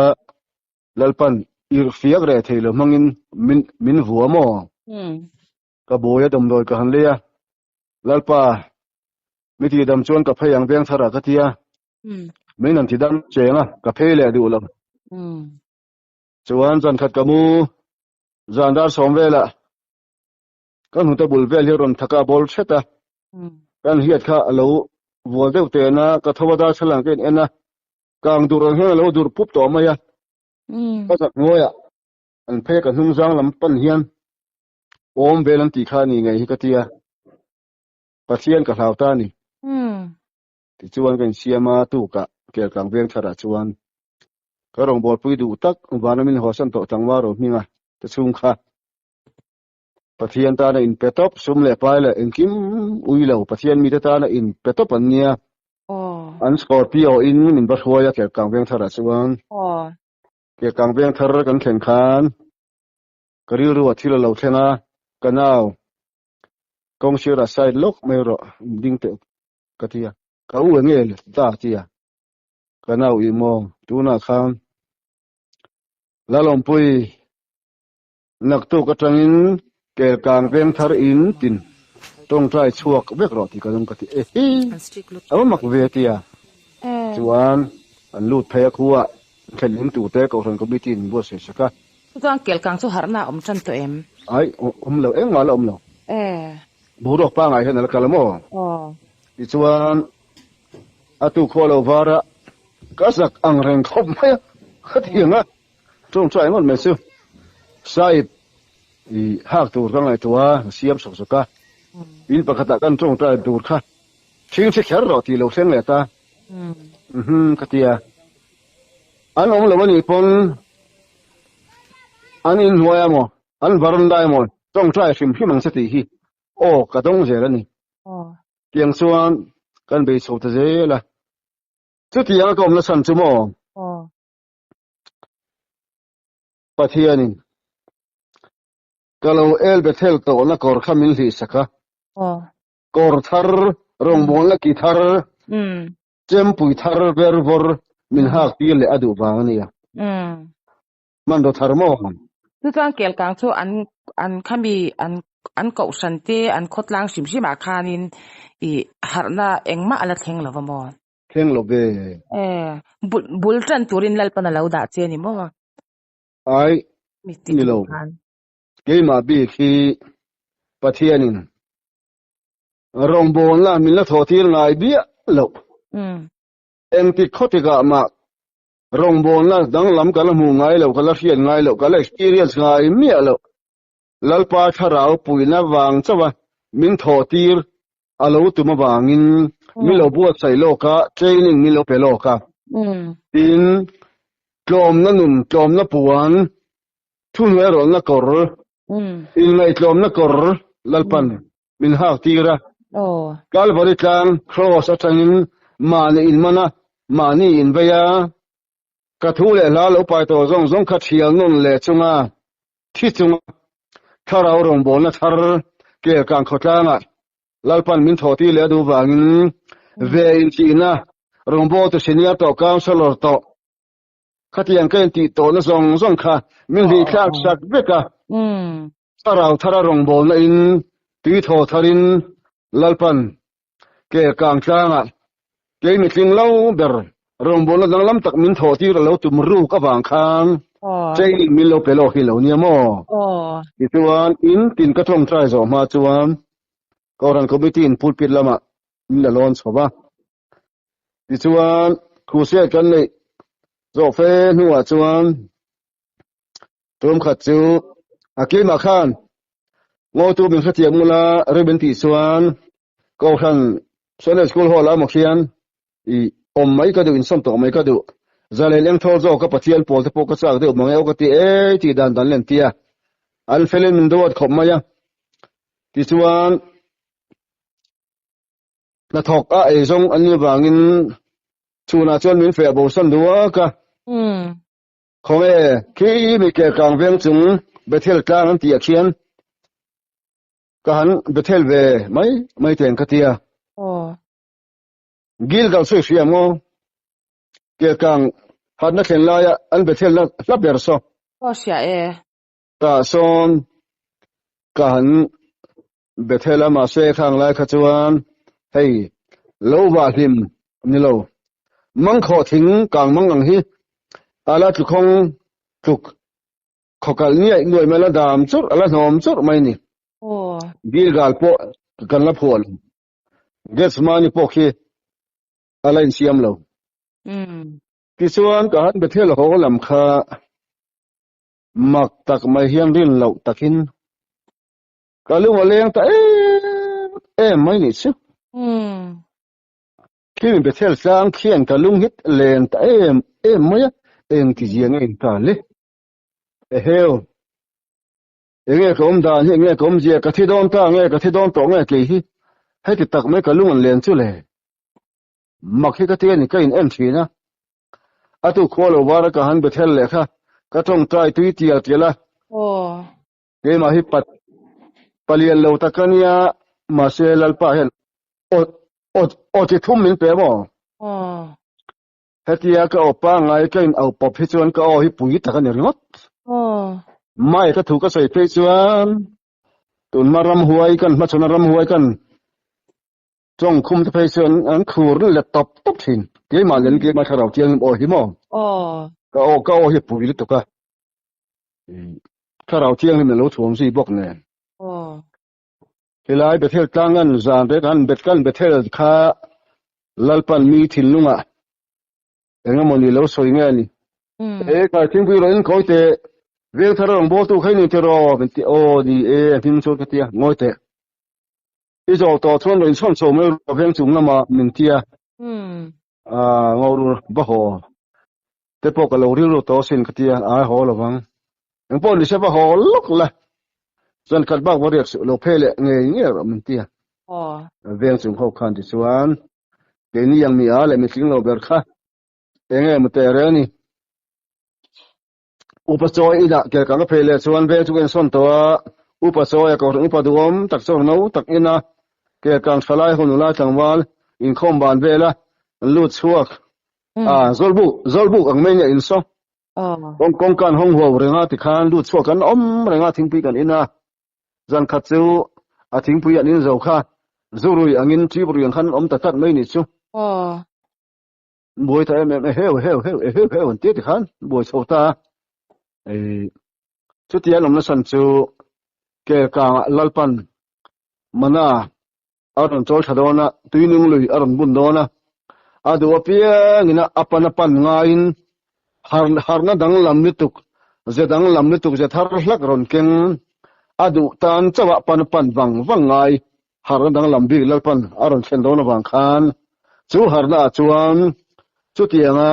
Lalpan irhfiak reh thei lo hmangin min min vua maw? Ka buai a damdawi ka han lei a, Lalpa mi tih dam chuan ka phei ang veng thar ah ka tia, min han ti dam cheng a, ka phei leh duh lo. Chuan zan khat ka mu zan dar sawm velah ka hnute bul vel hi a rawn thak a, a bawl hret a, kan hiat kha a lo vual deuh teh a, ka tho a darthlalang ka in en a, Kang dur ang hian a lo dur pup tawh mai a. Ka zak hnuaiah an phei a, ka hnung zang lam pan hian awm vel an tih kha a ni ngei hi ka ti a, Pathian ka hlau ta a ni. Tichuan ka insiam a, tukah Kelkang veng tharah chuan ka rawngbawlpui duh tak Vanamin Hawsan tawh tlangval ro hminga te chhung kha Pathian tana inpe tawp, sum leh pai leh engkim ui lo Pathian mite tana inpe tawp an nia. An Scorpio in min va hruai a Kelkang veng tharah chuan. Kelkang veng thar kan thlen khan ka rilru ah thil a lo thleng a, ka nau kawng sirah side lawk mai rawh ding teh ka ti a, ka u enge ta a ti a, ka nau ih maw tunah khan Lalawmpui Naktuk atangin Kelkang veng thar in tin tawngtai chhuak vek rawh tih ka dawng ka ti e hi a va mak ve tia chuan an lut phei a khua thlen in tur te Kohhran Committee in buatsaih sak a. Chuan Kelkang chu harhna a awm tan tawh em? Ai awm lo engmah la awm lo. Boruak pangai hian a la kal a maw? Tichuan a tu khua lo var a ka zak ang reng khawp mai a khatiang a. Tawngtai ngawt mai chu Sahib i hak tur ka ngaihtuah a, ka siam sawk sawk a. In pakhatah kan tawngtai tur kha thing thi kher rawh tih lo thleng leh ta. Uhmm ka ti a. An awm lo anih pawn an inhnuai a maw, an varanda emaw tawngtai hrim hrim ang che tih hi aw ka dawng zel a ni. Tiang chuan kan bei chho ta zel a. Chutiang a ka awmna chhan chu maw? Pathianin ka lo el Bethel tawhna kawr kha min hlihsak a, kawr thar, rawngbawlna ki thar, chempui thar ver vawr min hak tir leh a duh vang a nia. Hmanraw thar maw? Chu chuan Kelkang chu an an khami an an kohhran te an khawtlang hrim hrim ah khanin ih harhna engmah a la thleng lo va maw? Thleng lo ve. E, bul bul tan turin Lalpan a lo dah che ni maw? Ai, ni lo. Keimah bik hi Pathianin rawngbawlna min la thawh tir ngai biah loh. Engtik khaw tikah mah rawngbawlna danglam ka la hmuh ngai loh, ka la hriat ngai loh, ka la experience ngai miah loh. Lalpa thlarau puihna vang chauh a min thawh tir a lo tum avangin min lo buatsaih lawk a, training min lo pe lawk a. Tin, tlawmna nun, tlawmna puan, thuhnuairawlhna kawr, inngaihtlawmna kawr Lalpan min hak tir a. Kalvari tlang, Cross, atangin mahni inman a, mahni invei a, ka thu leh hla lo pai tawh zawng zawng kha thial nawn leh chunga thi chunga thlarau rawngbawlna thar Kelkang khawtlangah Lalpan min thawh tir leh a duh vangin ve intihna rawngbawltu senior tawh councillor tawh khatiang ka intih tawhna zawng zawng kha min hlihthlak sak vek a. Thlarau thara rawngbawlna in tui thaw tharin Lalpan Kelkang tlangah kei mitling lo ber rawngbawlna danglam tak min thawh tir a lo tum ruk avang khan training min lo pe lawk hi lo nia maw? Tichuan in tin ka tawngtai zawh hma chuan Kohhran Committee in pulpit lamah min la lawn chho va. Tichuan crusade kan neih zawh fe hnuah chuan Tum khat chu a keimah khan ngawtu min hrethiam ula rem in tih chuan Kohhran Sunday School Hall ah maw khian i awm mai ka duh, insawm tawh mai ka duh. Zalen engthawl zawk ka Pathian pawl te pawh ka chak deuh mang e aw ka ti e tih dan dan len tia an felin min duat khawp mai a. Tichuan hnathawk a ei zawng an nih vangin chhunah chuan min feh bosan duak a. Khawnge khi mi kelkang veng chung Bethel tlang an tih ah khian ka han Bethel ve mai mai teng ka tia. Gilgal sawi hria maw? Kelkang hatna thlen laia an Bethelna hla ber saw. Aw hria e. Tah sawn ka han Bethel a mahse khang lai kha chuan hei lo vah hlim ni lo. Mangkhawh thing kang mang ang hi ala tlukhawng tluk khawkalh niaih nuaih mai ala dam churh ala hnawm churh mai ni. Gilgal pawh kan la phuah lo. Gethsemane pawh khi a la insiam lo. Tichuan ka han Bethel haw lam kha mak tak mai hian rin loh takin ka lung a leng ta em em mai nih chu. Khi mi Bethel tlang khian ka lung hit len ta em em mai a, eng ti zia nge in ta le? Eheu! Enge ka awm dan hi, enge ka awm zia, ka thi dawn ta nge, ka thi dawn tawh nge kei hi heti tak mai ka lung an len chu le. Mak hi ka ti a ni, ka in en thin a. A tu khua lo var a ka han Bethel leh kha, ka tawngtai tui tial tial a. Keimah hi pat palian lo tak a nia, mahse Lalpa hian aw aw aw chi thum min pe maw? Hetia ka aw pangngai ka in au pawp hi chuan ka aw hi pui tak a ni ringawt. Mai ka thu ka sawi phei chuan tunhma ramhuai kan hmachhawn a ramhuai kan tawng khum te phei chuan an khur let tawp tawp thin. Keimah nen keimah thlarau thianghlim aw hi maw? Ka aw ka aw hi a pui lutuk a. Thlarau thianghlim in a lo thuam zui bawk nen. Helai Bethel tlangan zan rek an bet kan Bethel kha Lalpan mi thinlungah engemaw ni lo sawi nge ni. E kai thingpui rawh in kawi teh veng thar rawn bawl tu kha i ni tiraw min ti aw ni e a hming chuan ka tia ngawi teh i zawh tawh chuan rawn inchhawn chho mai rawh veng chung lamah min tia a ngaurur va haw te pawh ka lo rilru tawh asin ka tia ai haw lovang engpawh ni se va haw lawk la chuan khat bak va riak suh lo phei leh ngei ngei rawh min tia veng chung ho khan tichuan keini ang mi a leh mitling lo ber kha enge maw teh reng ni upa chawi inah kel kang ka phei leh chuan veng chu ka insawn tawh a upa chawi a kohhran upa duhawm tak chuan no tak ina kel kang tha lai ho nula tlangval inkhawm ban vela an lut chhuak a zawlbuk zawlbuk ang mai nia insaw kawng kawngka an hawng huau renga tikhan lut chhuak an awm renga thingpui kan in a zan khat chu a thingpui an in zo kha zurui angin ṭibrui ang khan an awm ta tlat mai nih chu buai ta em em e heu heu heu e heu heu an tia tikhan buai chho ta a chutia an awm nasa chu kelkangah Lalpan mana a rawn chawl tha dawn a, tuinung lui a rawn bun dawn a, a duh apiangin a pan a pan ngaiin har harna danglam lutuk, ze danglam lutuk, ze thar hlak rawn keng, a duh tan chauh a pan a pan vang vang ngai, harna danglam bik Lalpan a rawn thlen dawn avang khan chu harna ah chuan chutianga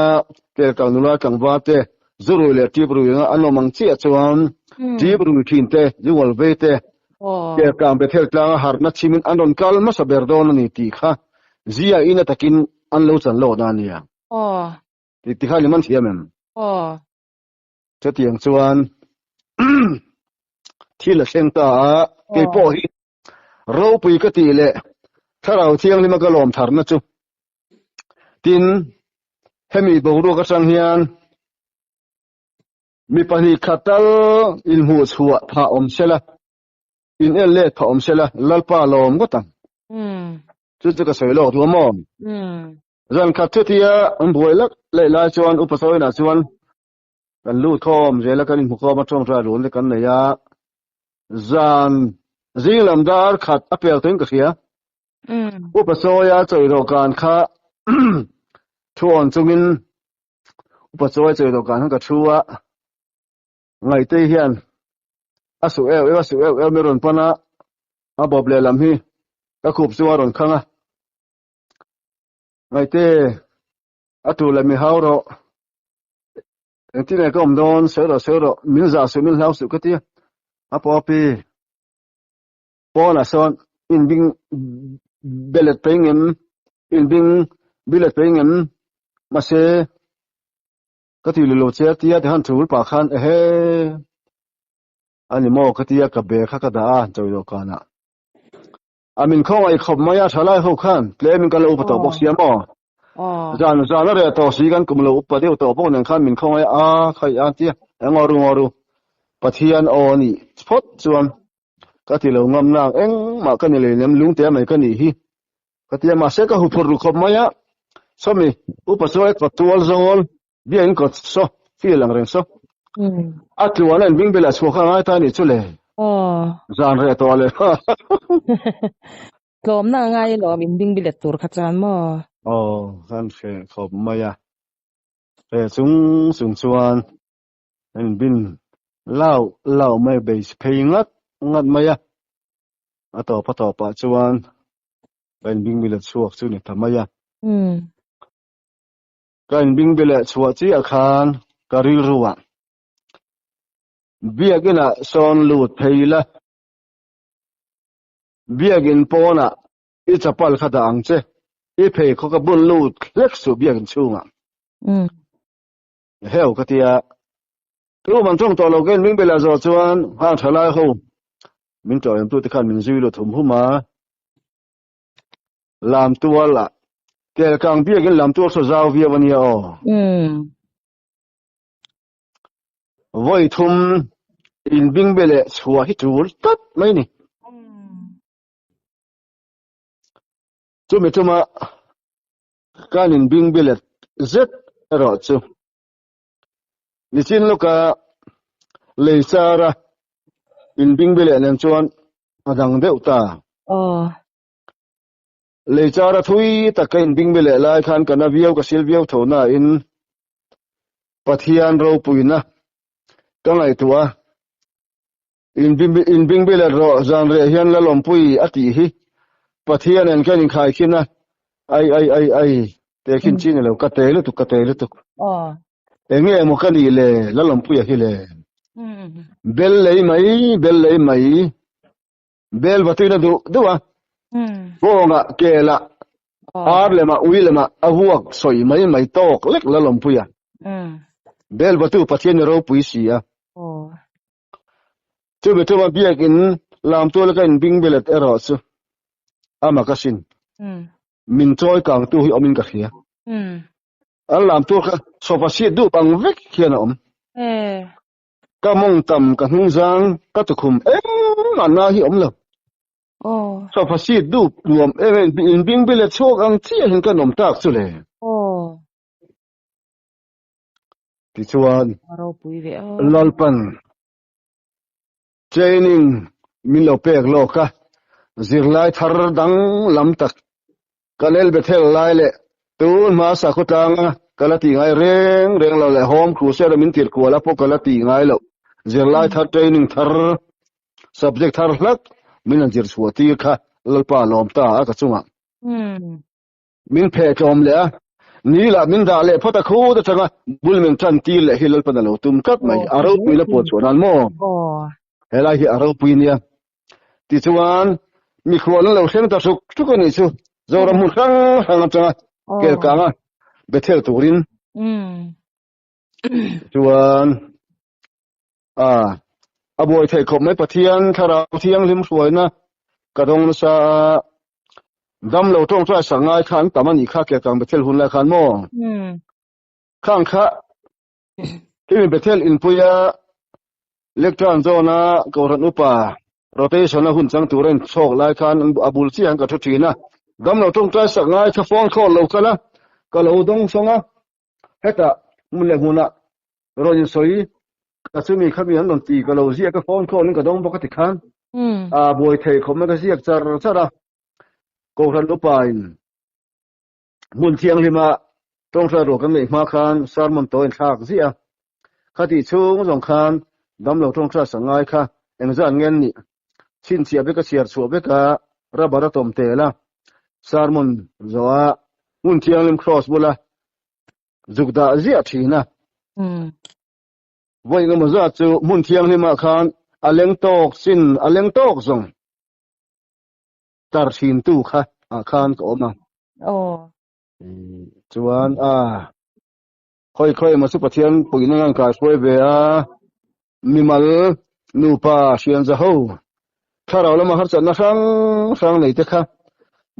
kelkal nula tlangval te zurui leh ṭiprui anga an awm ang chiah chuan ṭiprui ṭhin te, zungawlh vei te, Kelkang Bethel tlanga harhna chhimin an rawn kal hmasa ber dawn a ni tih kha Zia in a takin an lo chan lawk na a nia. Tih ti khan i man thiam em? Chutiang chuan thil a thleng ta a, kei pawh hi ropui ka tih leh Thlarau Thianghlima ka lawm tharna chu. Tin, hemi boruak atang hian Mi pahnih khat tal inhmuh chhuah phah awm sela, in en let phah awm sela, Lalpa lawm ngawt ang. Chu chu ka sawi lawk duh a maw? Zan khat chutia an buai lak leh lai chuan Upa Sawina chuan kan lut khawm zel a, kan inhmu khawm a, tawngtai run te kan nei a, zan zing lam dar khat a pel tawhin ka hria. Upa Sawia chawi dawhkan kha thu awn chungin Upa chawi chawi dawhkan khan ka thu a, Ngaihtei hian a suh eu eu a suh eu eu mi rawn pan a, a bawp lehlam hi ka khup chu a rawn khang a, Ngaihte a tu leh mi hau rawh. Engtin nge ka awm dawn? Sawi rawh, sawi rawh, min zah suh, min hlau suh ka ti a. A pawpi pawnah sawn inbing belet pei ngem, inbing bilet pei ngem, mahse ka ti lo che a tia tihan thul pah khan ehe a ni maw ka tia ka bag kha ka dah a chawi dawhkanah. A min khawngaih khawp mai a thalai ho khan tlem in kan lo upa tawh bawk sia maw? Zan zan a reh tawh si kan kum lo upa deuh tawh bawk nen khan min khawngaih a khaih a tia eng aw ru aw ru Pathian aw a nih phawt chuan ka ti lo ngam nang engmah ka ni lei lem lungte mai ka nih hi ka tia mahse ka huphurh ru khawp mai a sawmi upa chu ai kawt tual zawl Biakin kawt saw feel ang reng saw. A tluan a inbing bel ah chhuak a ngai ta anih chu le. Zan reh tawh le. Tlawmna a ngai alawm inbing bilet tur kha chuan maw? Aw, kan hreh khawp mai a. Hreh chung chung chuan inbin lau lau mai base phei ngat ngat mai a. A tawp a tawpah chuan ka inbing bilet chhuak chu ni ta mai a. Ka inbingbe leh chhuah chiah khan ka rilru ah Biakin ah sawn lut phei la, Biakin pawnah i chapal kha dah ang che, i pheikhawk a bun lut hlek suh Biakin chhungah. Heu ka tia, tu man tawng tawh lo ka inbingbe leh zawh chuan hang tha lai ho min tawh em tute khan min zui lut hum hum a. Lam tual ah kel kang biakin lam tual saw zau viau ania aw. Vawi thum in bingbe leh chhuah hi tul tlat mai ni. Chumi tuma kan in bingbe let zet erawh chu nichin lawka lei chara in bingbe leh nen chuan a dang deuh ta. Lei chara thui tak ka inbing be leh lai khan ka na viau ka sil viau tho nain Pathian ropuina ka ngaihtuah a, inbing be let rawh zan reh hian Lalawmpui a tih hi Pathian en kan inkhaikhin a, ai ai ai ai te khin chi ni lo ka te lutuk ka te lutuk. Eng nge emaw ka nih le Lalawmpuia hi le. Bel lei mai bel lei mai. Bel va tuina duh duh a. Kawnga kela ar lema ui lema a vuak sawi mai mai tawk lek la lawmpui a. Bel va tu Pathian ni ropui si a. Chumi chuma biakin lam tual ka inbing belet erawh chu ama ka sin. Min chawi kang tu hi awmin ka hria. An lam tual kha sofa seat dup ang vek hian a awm. Ka mawng tam ka hnung zang ka tukhum engmah na hi awm lo. Sofa seat dup nuam em em in bing bile chhuak ang chiah hian ka nawm tak chu le. Tichuan Lalpan training min lo pek lawk a, zirlai thar dang lam tak Ka lel Bethel lai leh tun hma sakhaw tlanga ka la tih ngai reng reng lo leh Home Crusade a min tirh kual a pawh ka la tih ngai loh. Zirlai thar training thar subject thar hlak min han zir chhuah tir kha Lalpa lawm ta a ka chungah. Min pheh tlawm leh a, ni lah min dah leh phawt a khut atanga bul min tan tir leh hi Lalpan a lo tum tlat mai. A ropui la puan chhuah nan maw? Helai hi a ropui nia. Tichuan, mikhual an lo thleng ta hruk hruk a nih chu. Zoram hmun hrang hrang atanga kel kanga Bethel turin. Tichuan, a a buai theih khawp mai Pathian Thlarau Thianghlim hruaina ka dawng nasa a, dam lo tawngtai sak ngai kha an tam a nih kha kel kang Bethel hun lai khan maw? Khang kha hemi Bethel inpuia Lectern zawna Kohhran Upa rotation a hun chang tur a inchhawk lai khan a bul chiah an ka thu thin a. Damlo tawngtai sak ngai kha phone call lo kal a, ka lo dawng sawng a. Hetah hmun leh hmunah rawn insawi ka chumi khami an rawn ti ka lo ziak a, phone call in ka dawng bawk a ti khan a buai thei khawp mai ka ziak char char a. Kohhran Upa in Hmun thianghlima tawngtai ruah kan neih hma khan sermon tawi an thlak ziah a, khatih chhung zawng khan damlo tawngtai sak ngai kha engzat nge an nih chhinchhiah vek a chhiar chhuah vek a, rubber a tawm tel a, sermon zawh a hmun thianghlim cross bula zuk dah ziah thin a. Vawi engemaw zat chu hmun thianghlimah khan a leng tawk chin a leng tawk zawng tar thintu kha ah khan ka awm a. Aw. Chuan a khawi khawi emaw chu Pathian puihna ngan kai hruai ve a, mimal nupa hrianza ho thlarau lama harsatna hrang hrang nei te kha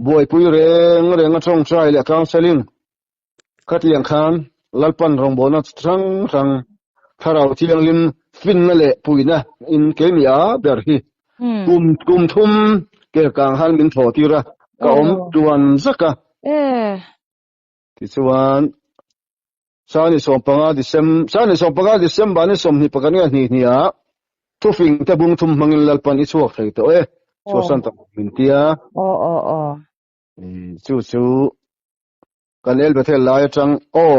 buaipui reng reng a tawngtai leh counselling Khatiang khan Lalpan rawngbawlna hrang hrang Thlarau Thianghlim finna leh puihna in keimi a ber hi kum kum thum kel kang han min thaw tir a, ka awm tuan zak a. Tichuan, Sani 15 Decem Sani 15 December ni 21 nge hnih hnih ah thufing te bung thum hmangin Lalpan i chhuak thei tawh e, chhuahsan tak min ti a. Chu chu Kan El Bethel lai atang aw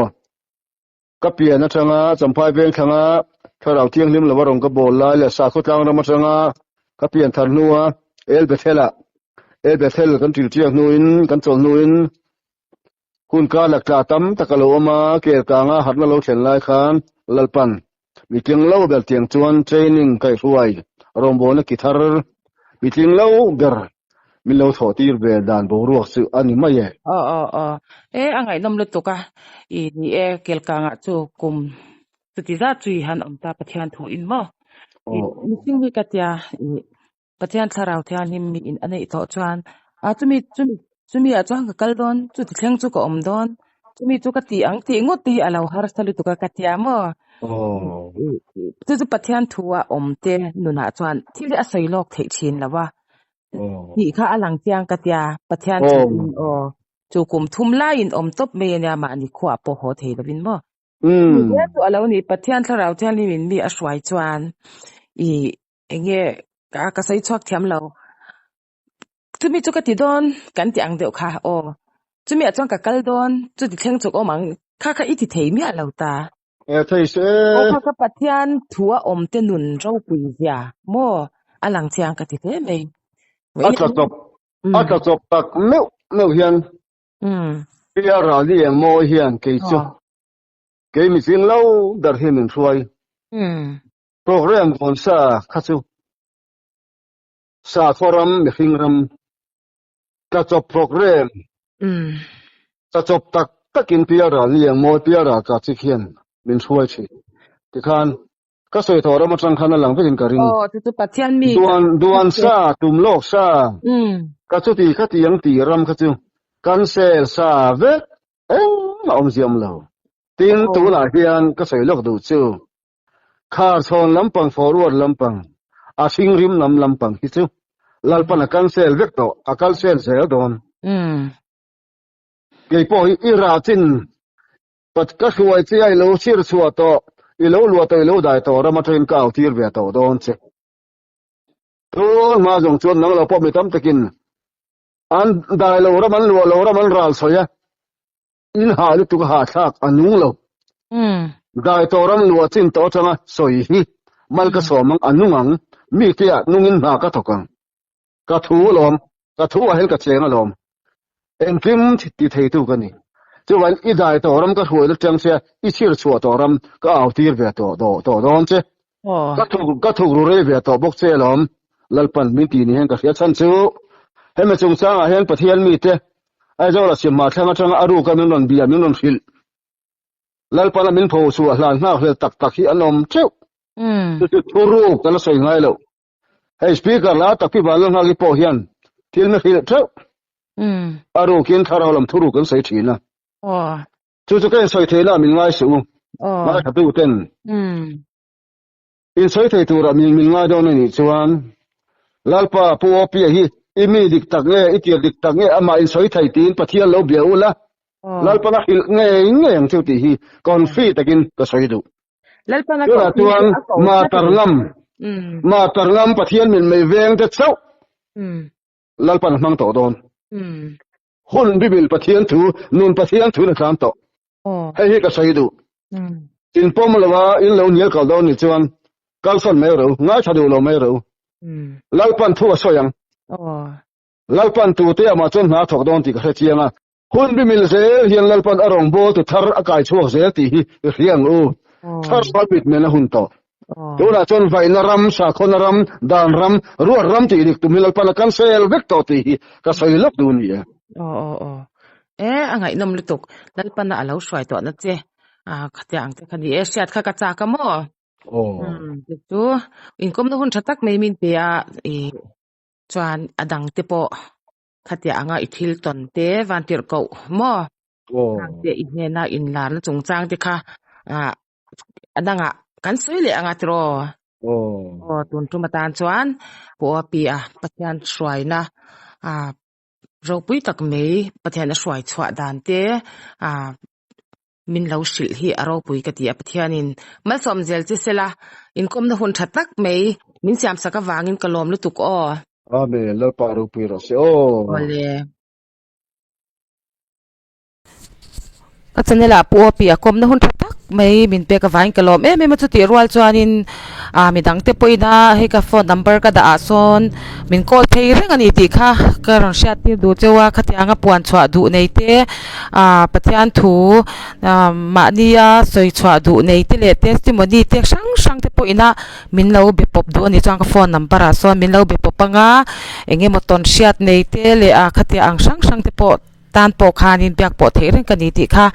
ka pian atanga Champhai veng thlanga Thlarau Thianghlim lova rawn ka bawl lai leh Sakhaw tlang ram atanga ka pian thar hnua El Bethel-ah El Bethel kan ṭil ṭiak hnuin kan chawl hnuin hun kar lak tla tam tak a lo awm a, kel kanga harhna lo thlen lai khan Lalpan mi tling lo ber tiang chuan training kaihhruai rawngbawlna ki thar mi tling lo ber Min lo thawh tir ve dan boruak chu a ni mai e. Aw aw aw. E a ngaihnawm lutuk a. I ni e Kelkangah chu kum chuti zat chu i han awm ta Pathian thu in maw? I mihring hi ka tia i Pathian thlarau thianghlim mi in a neih tawh chuan a chumi chumi chumi ah chuan ka kal dawn chuti thleng chu ka awm dawn chumi chu ka tih ang tih ngawt te hi a lo harsa lutuk a ka tia maw? Chu chu Pathian thu a awm te nunah chuan thil hi a sawi lawk theih thin lo a. Tih kha a lang chiang ka tia, Pathian chu in aw, chu kum thum laiin awm tawp mai ania mahni khuaah pawh haw thei lovin maw. Mi hle chu a lo ni, Pathian thlarau thianghlim in mi a hruai chuan i enge ka ka sawi chhuak thiam lo. Chumi chu ka ti dawn kan ti ang deuh kha aw, chumi ah chuan ka kal dawn, chuti thleng chuk awm ang, kha kha i ti thei miah lo ta. E thei se. Aw kha ka Pathian thu a awm te nun ropui zia maw a lang chiang ka ti hle mai. A tla chawp a tla chawp tak meuh meuh hian Tia Rali eng mawi hian kei chu kei mihring lo ber hi min hruai. Program vawn sa kha chu sakhaw ram mihring ram tla chawp program tla chawp tak takin Pialral ni ang mawi Pialral ka chik hian min hruai thin tikhan ka sawi thawh ram atang khan a lang vekin ka ring. Aw chu chu Pathian mi Duan duan sa tum lawk sa ka chuti kha ti ang tih ram kha chu cancel sa vek engmah awm ziam lo. Tin tunah hian ka sawi lawk duh chu Khar chhawn lampang forward lampang, a hring rim lam lampang hi chu Lalpan a cancel vek tawh, a cancel zel dawn. Kei pawh hi i rah chin pat ka hruai che a i lo sir chhuah tawh, i lo luah tawh, i lo dai tawh ram atangin ka au tir ve tawh dawn che. Tun hma zawng chuan nang lo pawh mi tam takin an dai lo ram an luah lo ram an ral sawi a, In hah lutuk a hahthlak a nung lo. Dai tawh ram luah chin tawh atanga sawi hi mal ka sawm ang a nung ang, mi te ah nungin hna ka thawk ang. Ka thu alawm, ka thu ah hian ka cheng alawm. Engkim ti theitu ka ni. Chuvain i dai tawh ram ka hruai atang che i chhir chhuah tawh ram ka au tir ve tawh tawh dawn che. Ka thuk ka thuk ru rei ve tawh bawk che alawm. Lalpan min ti ni hian ka hria chhan chu hemi chungchangah hian Pathian mite Aizawl a siam hmathlang atanga a ruka min rawn bia min rawn hrilh. Lalpana min pho chhuah hlan nghak hlel tak tak hi an awm teuh. Chu chu thuruk kan la sawi ngai loh. Hei speaker la tak pi Vanlalnghaki pawh hian thil mi hrilh teuh. A rukin thlarau lam thuruk kan sawi thin a. Chu chu ka insawi theihna ah min ngai suh u. Ngaithla ten. Insawi thei turah min min ngai dawn a nih chuan Lalpa Pu Awpia hi i mi dik tak nge i tir dik tak nge amah insawi thei tiin Pathian lo bia ula Lalpan a hrilh ngei ngei ang chu tih hi confi takin ka sawi duh. Tunah chuan Matar ngam Matar ngam Pathian min mei veng te chauh Lalpan a hmang tawh dawn. Hun bibil Pathian thu nun Pathian thu in a tlan tawh. Hei hi ka sawi duh. In pawm lo a, in lo hnial kal dawn nih chuan kalsan mai rawh u, ngaithla duh lo mai rawh u. Lalpan thu a sawi ang. Lalpan tute amah chuan hna a thawk dawn tih ka hre chiang a. Hun bi mil zel hian Lalpan a rawngbawltu thar a kai chhuak zel tih hi i hria ang u. Thlarau mitmen a hun tawh. Tunah chuan vaihna ram, sakhawna ram, dan ram, ruat ram tih dik tum hi Lalpan a cancel vek tawh tih hi ka sawi lawk duh a ni e. Aw aw aw. E, a ngaihnawm lutuk. Lalpana a lo hruai tawhna che. A, khatia ang che kha ni e, hriat kha ka chak a maw? Aw. Umm, chu chu inkawmna hun tha tak mai min pe a, i chuan a dang te pawh khatia anga i thil tawn te van tirh koh maw? Aw. Khang te i hnena inlarna chungchang te kha ah a dangah kan sawi leh anga tiraw? Aw. Aw, tun tum atan chuan Pu Api a Pathian hruaina ah ropui tak mai Pathian a hruai chhuah dan te ah min lo hrilh hi a ropui ka ti a Pathianin malsawm zel che sela inkawmna hun tha tak mai min siam sak avangin ka lawm lutuk aw. Amen Lalpa ropui rawh se aw. Awle. Ka channel ah Pu Opi a kawmna hun tha tak mai min pek avangin ka lawm em em a chutih rual chuanin ah midang te pawhin a hei ka phone number ka dah ah sawn min call phei reng a ni tih kha ka rawn hriat tir duh cheu a khatiang a puan chhuah duh nei te ah Pathian thu ah mahnia sawi chhuah duh nei te leh testimony te hrang hrang te pawhin a min lo be pawp duh a nih chuan ka phone number ah sawn min lo be pawp anga eng emaw tawn hriat nei te leh ah khatiang ang hrang hrang te pawh tan pawh khanin biak pawh theih reng ka ni tih kha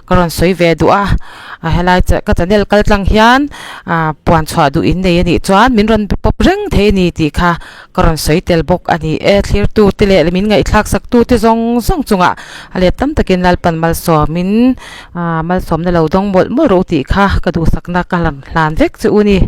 ka rawn sawi ve duh a a helai ka channel kal tlang hian ah puan chhuah duh in nei a nih chuan min rawn be pawp reng thei a ni tih kha ka rawn sawi tel bawk a ni e thlir tu te leh min ngaihthlak sak tu te zawng zawng chungah a let tam takin Lalpan malsawmin ah malsawmna lo dawng mawlh mawlh rawh u tih kha ka duhsakna ka hlan vek che u ni.